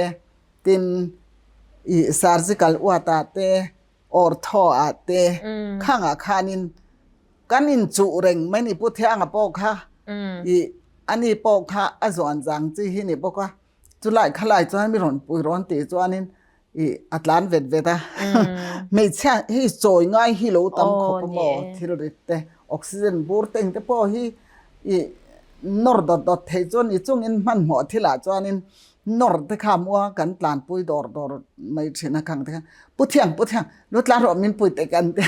tin i surgical ward ah te ortho ah te khangah khanin. Kan inchuh reng mai ni Pu Thianga pawh kha i ani pawh kha a zuan zang chi hi ni bawk a, chulai khalai chuan mi rawn pui rawn tih chuanin i a tlan vet vet a. Hmeichhia hi chawi ngai hi lo tam khawp a maw thil rit te oxygen bur te engte pawh hi i nawr dawt dawt thei chuan i chungin hmanhmawh thilah chuanin nawr te kha mua kan tlanpui dawr dawr mai thin a khang te khan Pu Thiang Pu Thiang lu tlan rawh min pui teh kan ti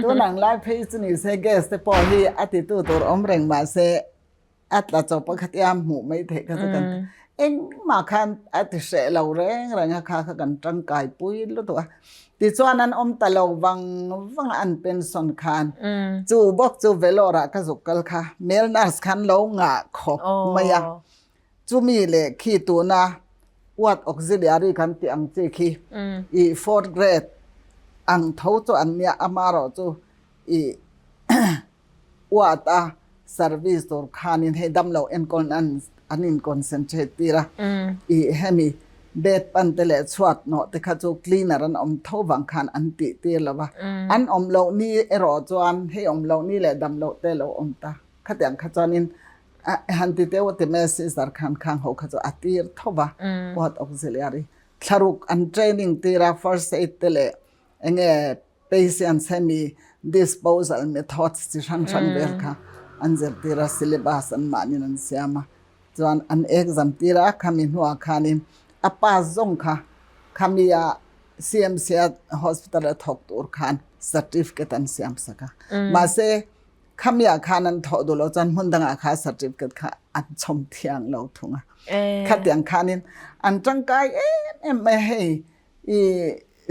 tun ang lai phei chu ni se gas te pawh hi a titu tur awm reng mahse a tla chawp a khatia hmuh mai theih kha chu kan engmah khan a ti hreh lo reng reng a kha kha kan tangkai pui lutuk a tichuan an awm ta lo vang vang a an pension khan chu bawk chu Vellore ah ka zuk kal kha male nurse khan lo ngah khawp mai a Chumi leh khi tuna ward auxiliary kan tih ang chi khi i fourth grade ang tho chu an nia amarawh chu i ward a service tur khanin hei damlo enkawl nan an in concentrate tir a i hemi bed pan te leh chhuat nawh te kha chu cleaner an awm tho vang khan an tih tir lo va an awm loh ni erawh chuan hei awm loh ni leh damloh te lo awm ta khatiang kha chuanin han ti teuh a ti mai sister khan khang ho kha chu a tir tho va ward auxiliary thlaruk an training tir a first aid te leh enge patients hemi disposal methods chi hrang hrang vel kha an zirtir a syllabus an mahnin an siam a chuan an exam tir a khami hnuah khanin a pass zawng kha khami a CMC a hospital a thawk tur khan certificate an siam sak a mahse Khamiah khan an thawh duh lo chuan hmun dangah kha certificate kha an chhawm thiang lo thung a. Khatiang khanin an tangkai em em mai hei i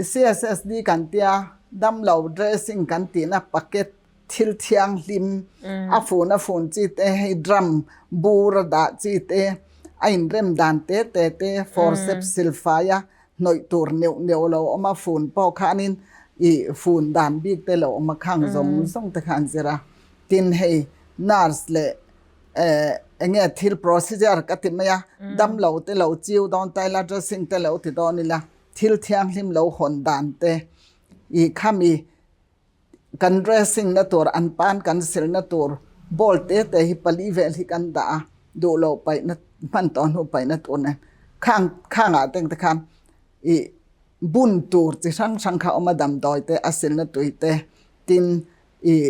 CSSD kan tia damlo dressing kan tihna packet thil thianghlim a fun a fun chi te hei drum bur a dah chi te a inrem dan te te te forceps silfai a hnawih tur neuh neuh lo awm a, fun pawh khanin i fun dan bik te lo awm a, khang zawng zawng te kha an zir a. Tin hei nurse leh eng nge thil procedure ka ti mai a, damlo te lo chiu dawn ta ila, dressing te lo ti dawn ila, thil thianghlim lo hawn dan te i khami Kan dressing na tur an pan kan silna tur bowl te te hi pali vel hi kan dah a, duh loh paihna hman tawh hnu paihna tur nen khang khangah te te khan ih bun tur chi hrang hrang kha a awm a damdawi te a silna tui te tin ih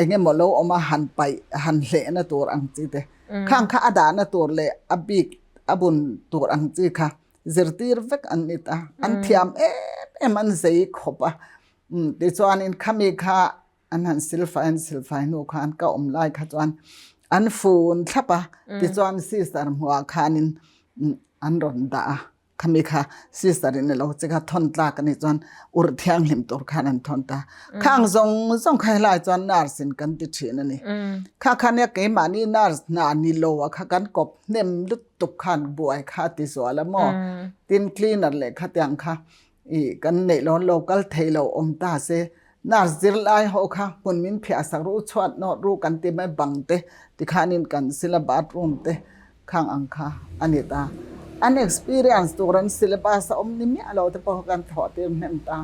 eng emaw lo awm a han paih han hlehna tur ang chi te khang kha a dahna tur leh a bik a bun tur ang chi kha zirtir vek an ni ta an thiam em em an zei khawp a. Tichuanin khami kha an han silfai an silfai hnu khan ka awm lai kha chuan an fun thlap a tichuan sister hmuah khanin an rawn dah a khami kha sister in alo che kha thawn tlak ani chuan ur thianghlim tur khan an thawn ta khang zawng zawng kha helai chuan nurse in kan ti thin ani kha khan nia keimahni nurse hna ni lo a kha kan kawp hnem lutuk khan buai kha ti zual a maw tin cleaner leh khatiang kha I kan neih lo lo kal thei lo awm ta se nurse zirlai ho kha hmun min phiah sak ru chhuat nawt ru kan ti mai bang te tikhanin kan sil a bathroom te khang ang kha a ni ta. An experience tur an syllabus a awm ni miah lo te pawh kha kan thawh tir hnem ta.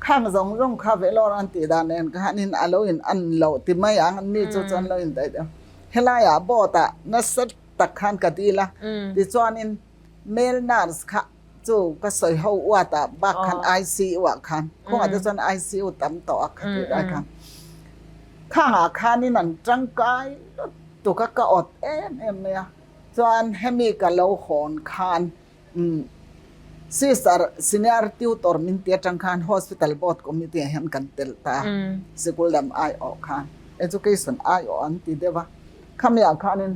Khang zawng zawng kha Vellore an tih dan nen khanin a lo in an loh ti mai ang an ni chu chuan lo in daih deuh. Helai ah board ah nasa tak khan ka dil a tichuanin male nurse kha Chu ka sawi ho uat ah bak khan ICU ah khan khawngah te chuan ICU tam tawh a kha tih lai khan khang ah khanin an tangkai lutuk a ka awt em em mai a chuan hemi ka lo hawn khan sister senior tutor min ti atang khan hospital board committee ah hian kan tel ta a sikul lam aiawh khan education aiawh an ti deuh a khami ah khanin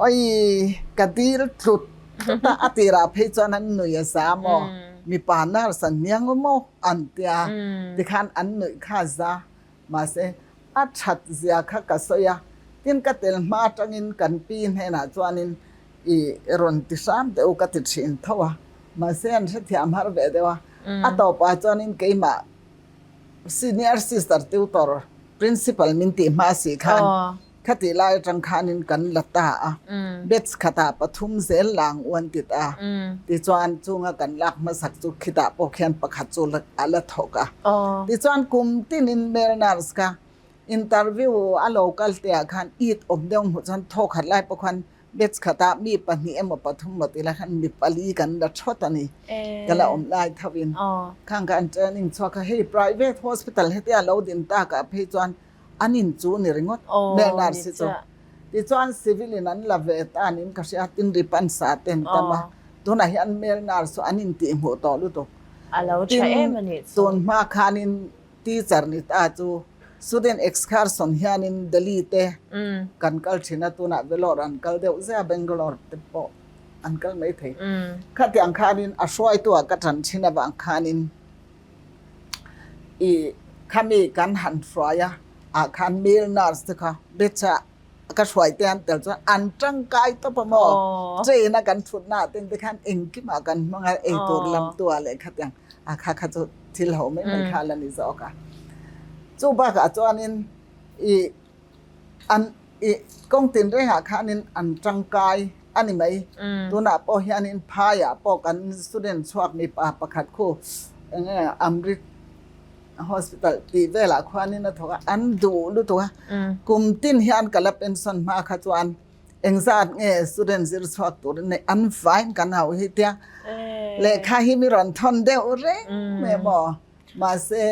awii ka dil tlut Chutah a tirah phei chuan an nui a za maw? Mipa nurse an hniang aw maw? an tia. Tikhan an nuih kha a za. Mahse, a that zia kha ka sawi a, tin ka tel hma atangin kan pi hnenah chuanin i rawn ti hram teh u ka ti thin tho a. Mahse, an hrethiam har ve deuh a. A tawpah chuanin keimah senior sister tutor principal min tih hma si khan Khatih lai atang khanin kan la ta a, batch khatah pathum zel lang u an ti ta. Tichuan chunga kan lak hmasak chu khitah pawh khian pakhat chu a la thawk a. Tichuan kum tinin male nurse kha Interview a lo kal te ah khan it awm deuh hmuh chuan thaw khat lai pawh khan batch khatah mi pahnih emaw pathum emaw ti lai khan mi pali kan la thawt a ni. Ka la awm lai tho in. Khang kha an training chhuak a, hei private hospital hetia lo din tak ah phei chuan an in chu ni ringawt male nurse hi chu. Tichuan civil in an la ve ta niin ka hria, tin ripan sa te an tam a, tunah hian male nurse chu an intihhmuh tawh lutuk. Tin, tun hma khanin teacher ni ta chu student excursion hianin Delhi te kan kal thin a, tunah Vellore an kal deuh zia, Bangalore te pawh an kal mai thei. Khatiang khanin a hruaitu ah ka tan thin avang khanin i khami kan han hruai a ah khan male nurse te kha batch ah ka hruai te an tel chuan an tangkai tawp a maw train a kan thut na ah ten te khan engkim ah kan hmang a eitur lam tu ah leh khatiang a kha kha chu thil ho mai mai kha la ni zawk a chu bakah chuanin i an i kawng tin rengah khanin an tangkai a ni mai. Tunah pawh hianin phaiah pawh kan student chhuak mipa pakhat khu eng nge Amrit Hospital tih velah khuanin a thawk a, an duh lutuk a. Kum tin hian ka la pension hma kha chuan engzat nge student zir chhuak turin nei an vaiin kan hauh hi tia lehkha hi mi rawn thawn deuh reng mai maw. Mahse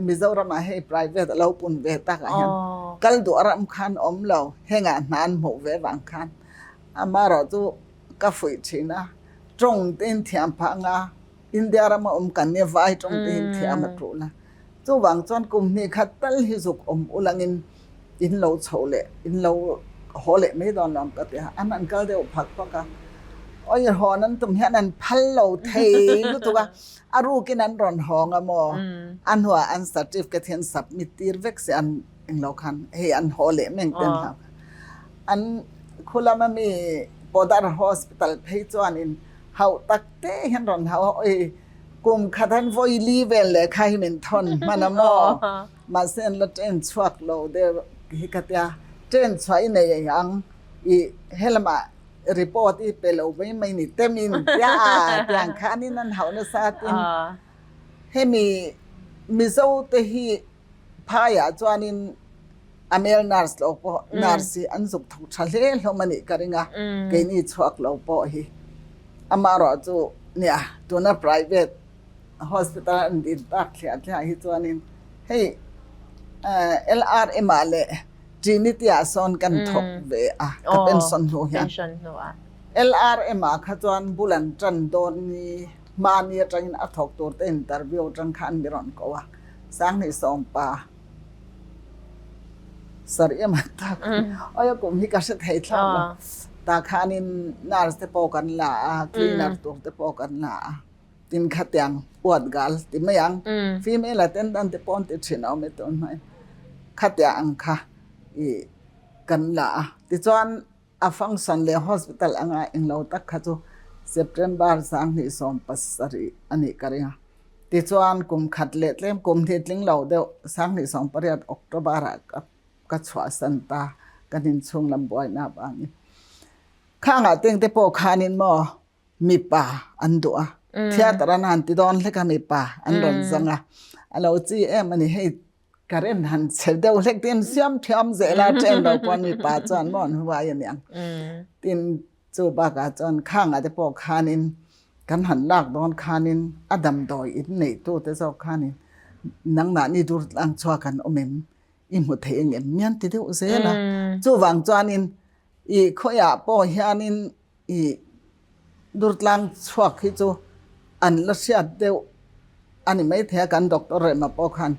Mizoramah hei private a lo pun ve takah hian kal duh a ram khan awm lo, hengah hna an hmuh ve vang khan amaherawhchu ka fuih thin a, tawng te in thiam phah anga India rama awm kan nia vai tawng te in thiam a tul a, chuvang chuan kum hnih khat tal hi zuk awm ulangin in lo chho leh in lo haw leh mai dawn lo ang ka ti a, an han kal deuh phak phak a, awi hawn an tum hian an phal lo thei lutuk a. A rukin an rawn hawng a maw? A hnuah an certificate hi an submit tir vek si an englo khan hei an haw leh meng ten hlau kha. An khulam a mi Podar Hospital phei chuanin hauh tak te hian rawn hau a, oi kum khat an vawi li vel lehkha hi min thawn hman a maw? Mahse an la train chhuak lo deuh hi ka tia, train chhuah i nei ang i helamah report i pe lo mai mai ni temin tia tiang khanin an hauh nasa tin hemi Mizo te hi phaiah chuanin a male nurse lo pawh nurse hi an zuk thawk tha hle hlawm a nih ka ring a keini chhuak lo pawh hi amaherawh chu nia tuna private hospital an din tak thliah thliah hi chuanin hei LRM ah leh Trinity ah sawn kan thawk ve a ka pension hnu hian LRM ah kha chuan bul an tan dawn ni hmani atangin a thawk tur te interview atang khan mi rawn ko a Sanghnih Sawmpa sorry em ang tak oi a kum hi ka hre thei thlak lo tah khanin nurse te pawh kan la a cleaner tur te pawh kan la a. Tin khatiang uat gal ti mai ang. Female attendant te pawh an ti thin a awm e tun hnuai. Khatiang ang kha i kan la a. Tichuan a function leh hospital anga englo tak kha chu September 2017 a nih ka ring a. Tichuan kum khat leh tlem kum hnih tling lo deuh 2018 October ah ka chhuahsan ta kan inchhung lam buaina avangin. Khangah tengte pawh khanin maw mipa an duh a theatre an han ti dawn hlek a mipa an rawn zawng a a lo chi em a ni hei current han chhe deuh hlek tin siam thiam zel a train lo pawn mipa chuan maw an huai a niang tin chu bakah chuan khangah te pawh khanin kan han lak dawn khanin a damdawi in neih tu te zawk khanin nangmahni dur tlang chhuak an awm em i hmu thei engem mian ti deuh zel a chuvang chuanin i khawiah pawh hianin I Durtlang chhuak hi chu an la hriat deuh a ni maithei a, kan doctor Rema pawh khan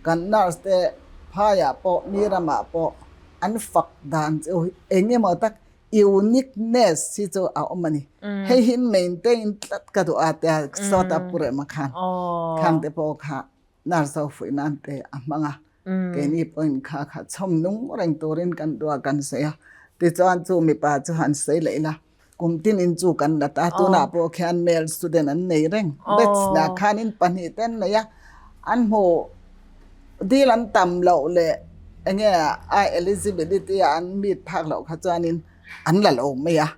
kan nurse te phaiah pawh mi ramah pawh an fak dan chu eng emaw tak uniqueness hi chu a awm a ni. Hei hi maintain tlat ka duh a tia sawta Pu Rema khan khang te pawh kha Nurse ho fuih nan te a hmang a, keini pawhin kha kha chhawm nung reng turin kan duh a kan sawi a, tichuan chu mipa chu han sawi leh ila kum tinin chu kan la ta, tunah pawh khian male student an nei reng, batch hnah khanin pahnih te an nei a, an hmuh dil an tam loh leh enge a eligibility a an meet phak loh kha chuanin an la lo mai a,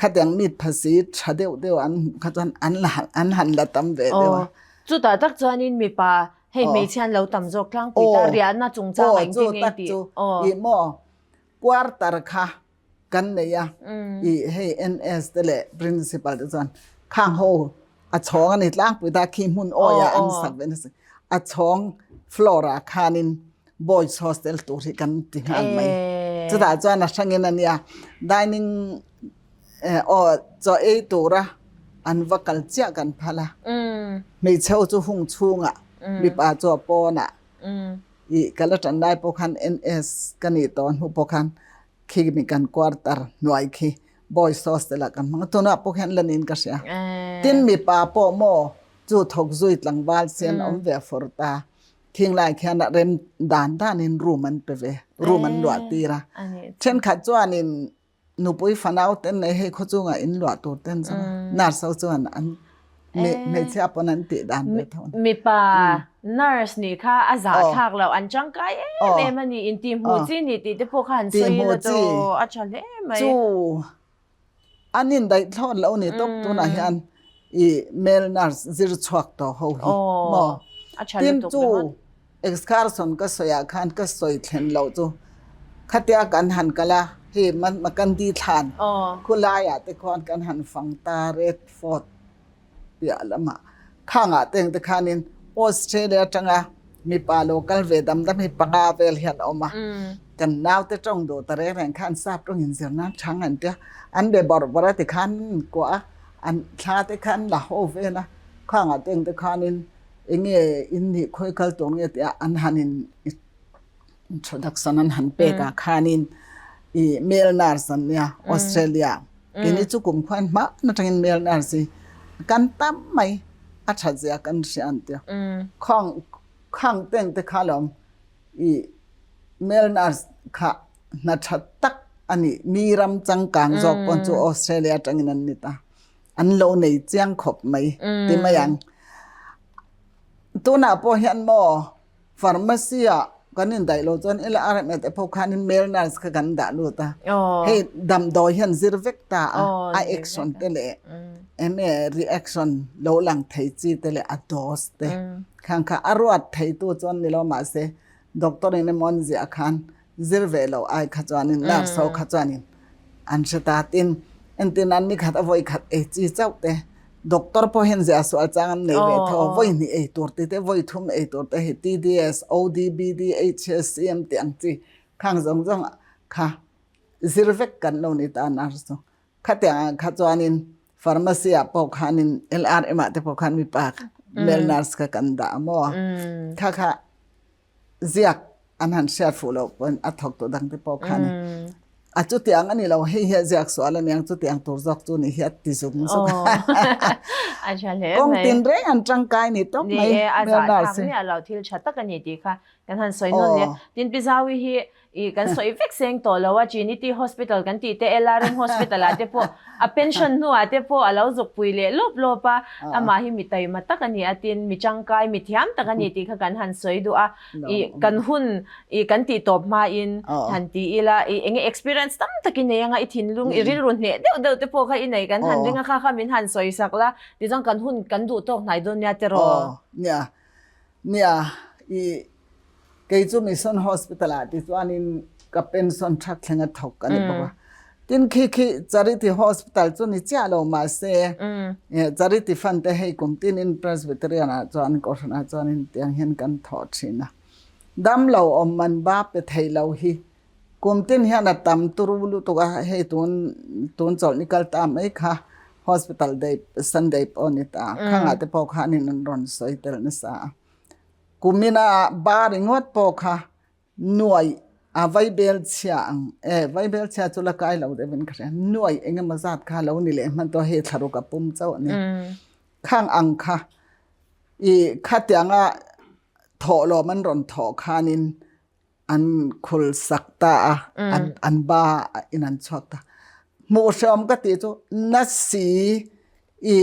khatiang meet phasi tha deuh deuh an hmuh kha chuan an la an han la tam ve deuh a. Chutah tak chuanin mipa. Hei hmeichhia an lo tam zawk tlangpui ta riahna chungchang a engtin nge tih. Aw chu tak chu ih maw quarter kha kan nei a ih hei NS te leh principal te chuan khang ho a chhawng a ni tlangpui ta khi hmun awi ah an sak ve nasa a chhawng floor ah khanin boys hostel tur hi kan ti nghal mai chutah chuan a hrangin a nia dining Aw chaw ei tura an va kal chiah kan phal a, hmeichhe ho chu hung chhungah mipa chu a pawnah ih ka la tan lai pawh khan NS ka nih tawh hnu pawh khan khi mi kan quarter hnuai khi boys hostel ah kan hmang a, tunah pawh khian la niin ka hria. Tin mipa pawh maw chu thawk zui tlangval sian awm ve a fawr ta. Thinglai khian a rem dan danin room an pe ve, room an luah tir a. Thenkhat chuanin Nupui fanau ten nei hei khawchungah in luah tur ten chu nurse ho chuan an hmeichhia pawn an tih dan ve tho. Mipa nurse nih kha a zahthlak loh an tangkai em em a ni in tihhmuh chi ni tih te pawh kha han sawi ila chu a tha hle mai. Chu an indaih thlawt lo ni tawp tunah hian i male nurse zir chhuak tawh ho hi maw. Tin chu Excursion ka sawiah khan ka sawi thlen loh chu khatia kan han kal a, hei Makandi thlan khulaiah te khuan kan han fang ta Red Fort piah lamah khangah te engte khanin Australia atanga mipa lo kal ve dam dam hi panga vel hian a awm a, kan naute tawng duh ta reng reng khan sap tawng inzir nan chhang an tia, an be bawrh bawrh a tikhan an kuah a, an thla te khan la ho vel a, khangah te engte khanin Enge in nih khawi kal tur nge tia an han in introduction an han pek ah khanin i male nurse an nia Australia keini chu kum khuan hma atangin male nurse hi kan tam mai a that zia kan hria an tia khang khang teng te kha lawm i male nurse kha hna tha tak ani mi ram changkang zawk pawn chu Australia atangin an ni ta. An lo nei chiang khawp mai ti mai ang. Tunah pawh hian maw pharmacy ah kan indaih lo chuan ila RMA te pawh khanin male nurse kha kan dah lut a. Hei damdawi hian zir vek ta a, a action te leh enge reaction lo lang thei chi te leh a dose te khang kha a ruat thei tu chuan ni lo mahse doctor in emaw an ziah khan zir ve lo ai kha chuanin nurse ho kha chuanin an hre ta tin entir nan nikhat a vawi khat ei chi chauh te doctor pawh hian ziah sual chang an nei ve tho vawi hnih ei tur tih te vawi thum ei tur te hi TDS ODBD HSCM tih ang chi khang zawng zawng kha zir vek kan lo ni ta nurse chu khatiang ah kha chuanin pharmacy ah pawh khanin LRM ah te pawh khan mipa male nurse kha kan dah a maw kha kha ziak an han hriat fuh loh pawn a thawk tawh dang te pawh kha a ni. A chutiang a ni lo, hei hi a ziak sual a niang, chutiang tur zawk chu ni hi a ti zung zung a. A tha hle mai. Kawng tin reng an tangkai ni tawp mai. Ni e, a zahthlak miah lo, thil tha tak a ni tih kha kan han sawi nawn leh. Tin Pi Zaui hi I kan sawi vek seng tawh lo a, Trinity Hospital kan tih te, LRM Hospital ah te pawh a pension hnuah te pawh a lo zuk pui leh lawp lawp a, amah hi mi taima tak a ni a, tin mi tangkai, mi thiam tak a ni tih kha kan han sawi duh a, i kan hun i kan tih tawp hmain han ti ila, i enge experience tam tak i nei anga i thinlung, i rilru hneh deuh deuh te pawh kha i nei kan han ring a, kha kha min han sawi sak la, tichuan kan hun kan duh tawk hnai dawn nia tiraw? Nia, nia, i Kei chu Mission Hospital ah ti chuanin ka pension that thleng a thawk a ni bawk a. Tin khi khi Charity Hospital chu ni chiah lo mahse Charity Fund te hei kum tinin Presbyterian ah chuan Kohhran ah chuanin tiang hian kan thawh thin a. Dam lo awm man ba pe thei lo hi kum tin hian a tam turu lutuk a, hei tun tun chawlhni kal ta mai kha Hospital Day Sunday pawh a ni ta, khangah te pawh khanin an rawn sawi tel nasa a. Kumina ba ringawt pawh kha nuai a vaibel chhia ang e, vaibel chhia chu la kai lo deuhin ka hria, nuai eng emaw zat kha lo ni leh hman tawh hei thlaruk a pum chauh a ni. Khang ang kha i khatianga thawhlawm an rawn thawh khanin an khul sak ta a, an ba in an chhuak ta. Hmuh hreawm ka tih chu nasi i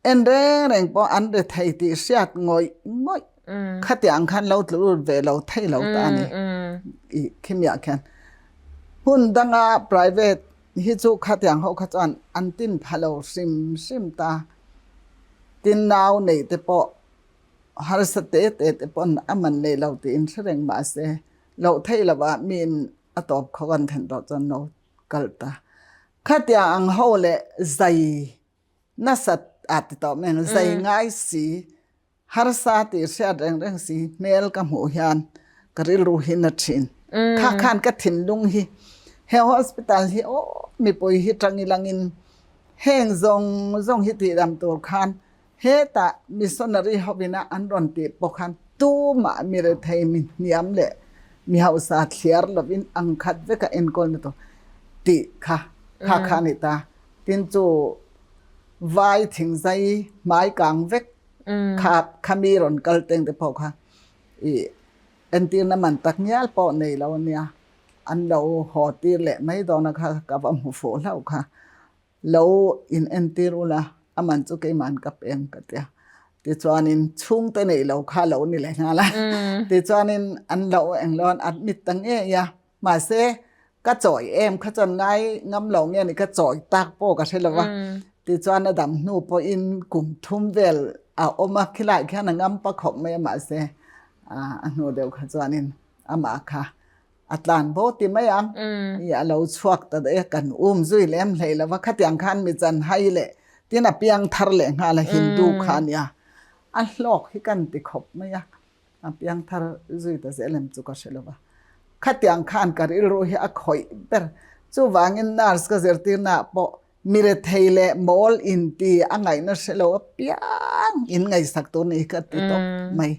En reng reng pawh an ri thei tih hriat ngawih ngawih khatiang khan lo tlu lut ve lo thei lo ta a ni i khimiah khian hmun danga private hi chu khatiang ho kha chuan an tin pha lo hrim hrim ta tin nau nei te pawh. Harsa te te te pawn a man nei lo tiin hre reng mahse loh theih lovah miin a tawp kho an thlen tawh chuan lo kal ta. Khatiang ang ho leh zai nasat a ti tawh mai ang, zai ngai si, harsa tih hriat reng reng si hmel ka hmuh hian ka rilru hi na thin. Kha khan ka thinlung hi he hospital hi aw mipui hi tang ilangin heng zawng zawng hi tihdam tur khan Hetah missionary hovina an rawn tih pawh khan tumah mi rethei mi hniam leh mi hausa thliar lovin ang khat veka enkawlna tur tih kha kha kha a ni ta. Tin chu vai thingzai hmai kang vek kha kha mi rawn kal teng te pawh kha ih entirna man tak ngial pawh nei lo a nia. An lo haw tir leh mai dawn a kha ka va hmu fuh hlauh kha. Lo in entir ula, a man chu keima'n ka peng ka ti a. Tichuanin chhungte neih lo kha lo ni leh nghal a. Tichuanin an lo eng lo an admit ta ngei a. Mahse, ka chawi em kha chuan ngai ngam lo nge ni ka chawi tak pawh ka hre lo va. Tichuan a dam hnu pawhin kum thum vel a awm a, khilai khian a ngam pa khawp mai a mahse a hnu deuh kha chuanin amah kha A tlan bo ti mai ang. I a lo chhuak ta daih a, kan um zui lem hlei lo va, khatiang khan mi chan hai leh tin a piang thar leh nghal a Hindu kha a nia. A hlawk hi kan ti khawp mai a, a piang thar zui ta zel em chu ka hre lo va. Khatiang khan ka rilru hi a khawih ber. Chuvangin nurse ka zirtirnaah pawh mi rethei leh mawl inti a ngaihna hre lo apiang in ngaihsak tur ni ka ti tawp mai.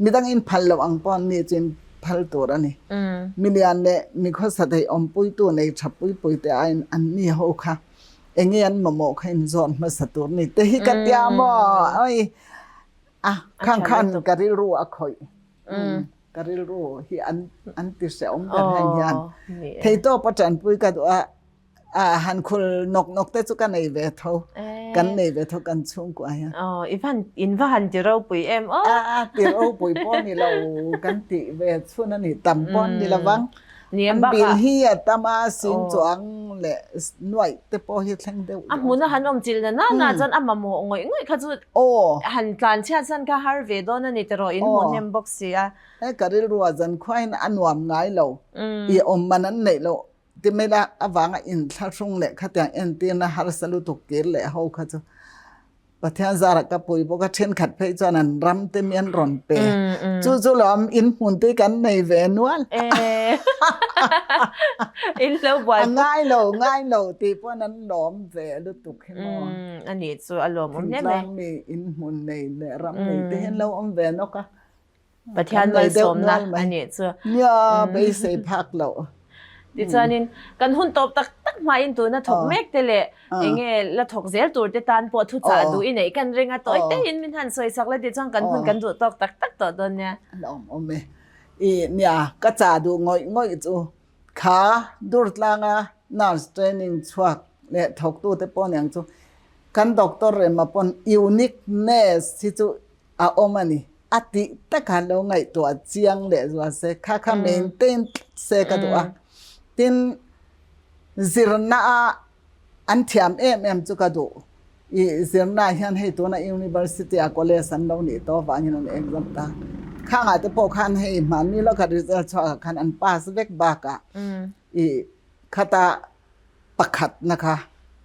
Midang in phal loh ang pawh mi chu in phal tur a ni. Milian leh mi khawsa thei awmpuitu nei tha pui pui te aiin an ni ho kha enge an mamawh kha in zawn hmasa tur ni te hi ka tia maw? Oi a khang khan ka rilru a khawih. Ka rilru hi an an ti hrehawm ber heng hian. Theitawp a tanpui ka duh a. A han khul nawk nawk te chu ka nei ve tho. Kan nei ve tho kan chhungkua hian. Aw, i van in va han ti ropui em aw. A ti ropui pawh ni lo kan tih ve chhun a ni tam pawh an ni lo vang. An bil hi a tam a sing chuang leh nuaih te pawh hi thleng deuh. A hmun a han awm chilh na na na chuan a mamawh ngawih ngawih kha chu han tlan chhiat san kha har ve dawn a ni tiraw in hmu hnem bawk si a. He ka rilru a zan khuain a nuam ngai lo. I awm man an neih loh. Timela avanga inthlahrung leh khatiang entirna harsa lutuk kir leh ho kha chu Pathian zarah ka pui bawk a, thenkhat phei chuan an ram te mi an rawn pe. Chu chu lawm in hmun te kan nei ve nual. In lo buai. A ngai lo, ngai lo tih pawn an lawm ve lutuk hi maw. A nih chu a lawmawm hle mai. Thingtlang mi in hmun nei leh ram nei te hian lo awm ve nawk a. Pathian malsawmna a nih chu. Nia, beisei phak loh. Tichuanin, kan hun tawp tak tak hmain tuna thawk mek te leh enge la thawk zel tur te tan pawh thuchah duh i neih kan ring a, tawi tein min han sawi sak la tichuan kan hun kan duh tawk tak tak tawh dawn nia. A lawm awm e. I nia, ka chah duh ngawih ngawih chu kha Durtlanga nurse training chhuak leh thawktute pawh niang chu kan doctor Rema pawn uniqueness hi chu a awm a ni. A tih takah lo ngaihtuah chiang leh zual se, kha kha maintain tlat se ka duh a. Tin, zirna a an thiam em em chu ka duh. I zirna ah hian hei tuna university ah college an lo nih tawh avangin an exam ta. Khangah te pawh khan hei hmanni lawka result chhuakah khan an pass vek bakah i khata pakhatna kha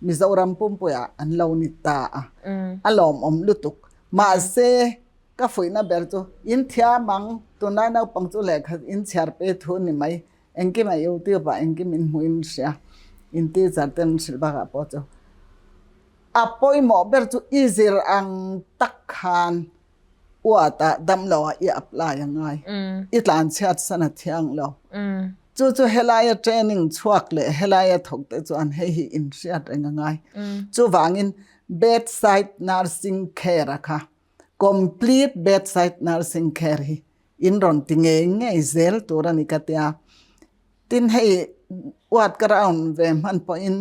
Mizoram pumpuiah an lo ni ta a, a lawmawm lutuk. Mahse, ka fuihna ber chu in thiam ang, tunlai naupang chu lehkha in chhiar pe thu ni mai, engkim a YouTube ah engkim in hmuh in hria, in teacher ten an hrilh bakah pawh chu a pawimawh ber chu i zir ang tak khan uatah damloah i apply a ngai, i tlanchhiat san a thiang lo. Chu chu helaia training chhuak leh helaia thawk te chuan hei hi inhriat reng a ngai. Chuvangin bedside nursing care a kha complete bedside nursing care hi in rawn ti ngei ngei zel tur a ni ka tia. Tin hei ward ka round ve hman pawhin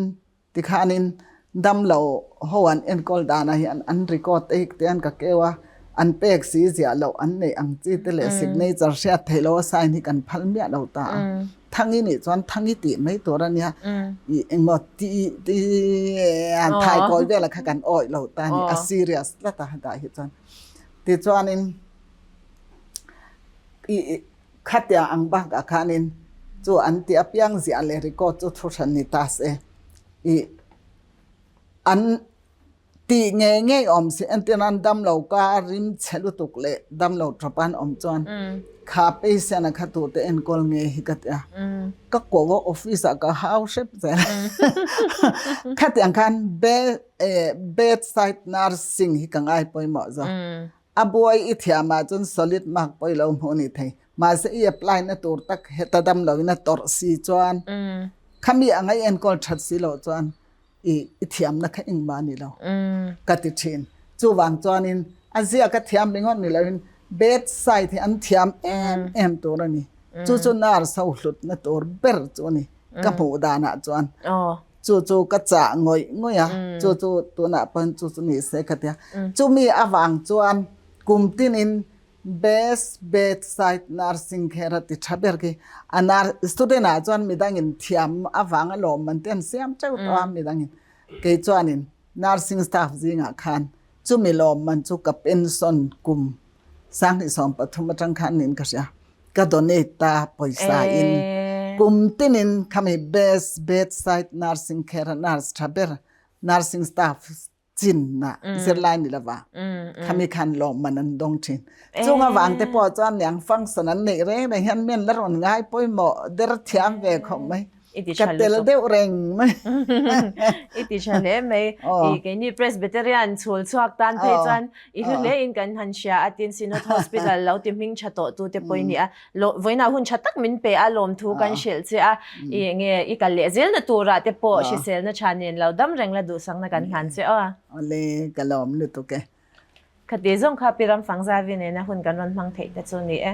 Tikhanin damlo ho an enkawl danah hian an record te hi tian ka keu a, an pek si ziah loh an neih ang chi te leh signature hriat theih loh a sign hi kan phal miah lo ta a. Thangi nih chuan Thangi tih mai tur a nia, ih engmaw ti ti an thai kawi vel a kha kan awih lo ta a ni, a serious tlat a dah hi chuan. Tichuanin i khatia ang bakah khanin chu an ti apiang ziah leh record chu thu hran ni ta se i an Tih ngei ngei awm si entir nan damlo ka rim chhe lutuk leh damlo tawp an awm chuan kha patient a kha tur te enkawl ngei hi ka ti a, ka ko a office ah ka hau hrep zel khatiang khan bed side nursing hi ka ngai pawimawh zawk a buai i thiam ah chuan solid mark pawh i lo hmuh a ni thei mahse i apply na tur tak heta damlo in a tawrh si chuan khami anga i enkawl that si loh chuan i i thiamna kha engmah a ni lo ka ti thin. Chuvang chuanin a ziak a thiam ringawt ni loin bed side hi an thiam em em tur a ni. Chu chu nurse ho hlutna tur ber chu a ni ka hmuh danah chuan. Chu chu ka chah ngawih ngawih a, chu chu tunah pawhin chu chu ni se ka ti a. Chumi avang chuan kum tinin Best bedside nursing kher a ti tha ber khi. A nurse student ah chuan midangin thiam avang a lawm man te an siam teuh tawh a midangin. Kei chuanin nursing staff zingah khan chumi lawm man chu ka pension kum 2013 atang khan niin ka hria. Ka donate ta pawisa in kum tinin khami best bedside nursing kher a nurse tha ber nursing staff chinna zirlai ni lova khami khan lawmman an dawng thin chung avang te pawh chuan niang function an neih reng reng hian men la rawn ngai pawimawh der thiam ve khawp mai ka tel deuh reng mai i ti tha hle mai i keini Presbyterian chhul chhuak tan phei chuan i hlu hle in kan han hria a tin Synod Hospital lo ti hming tha tawh tu te pawh i ni a Vawiinah hun tha tak min pe a, lawmthu kan hrilh che a, i nge i kal leh zelna turah te pawh hriselna tha nen lo dam reng la duhsakna kan hlan che aw. Awle, ka lawm lutuk e. Khati zawng kha Pi Ramfangzavi nena hun kan rawn hmang theih te chu ni e.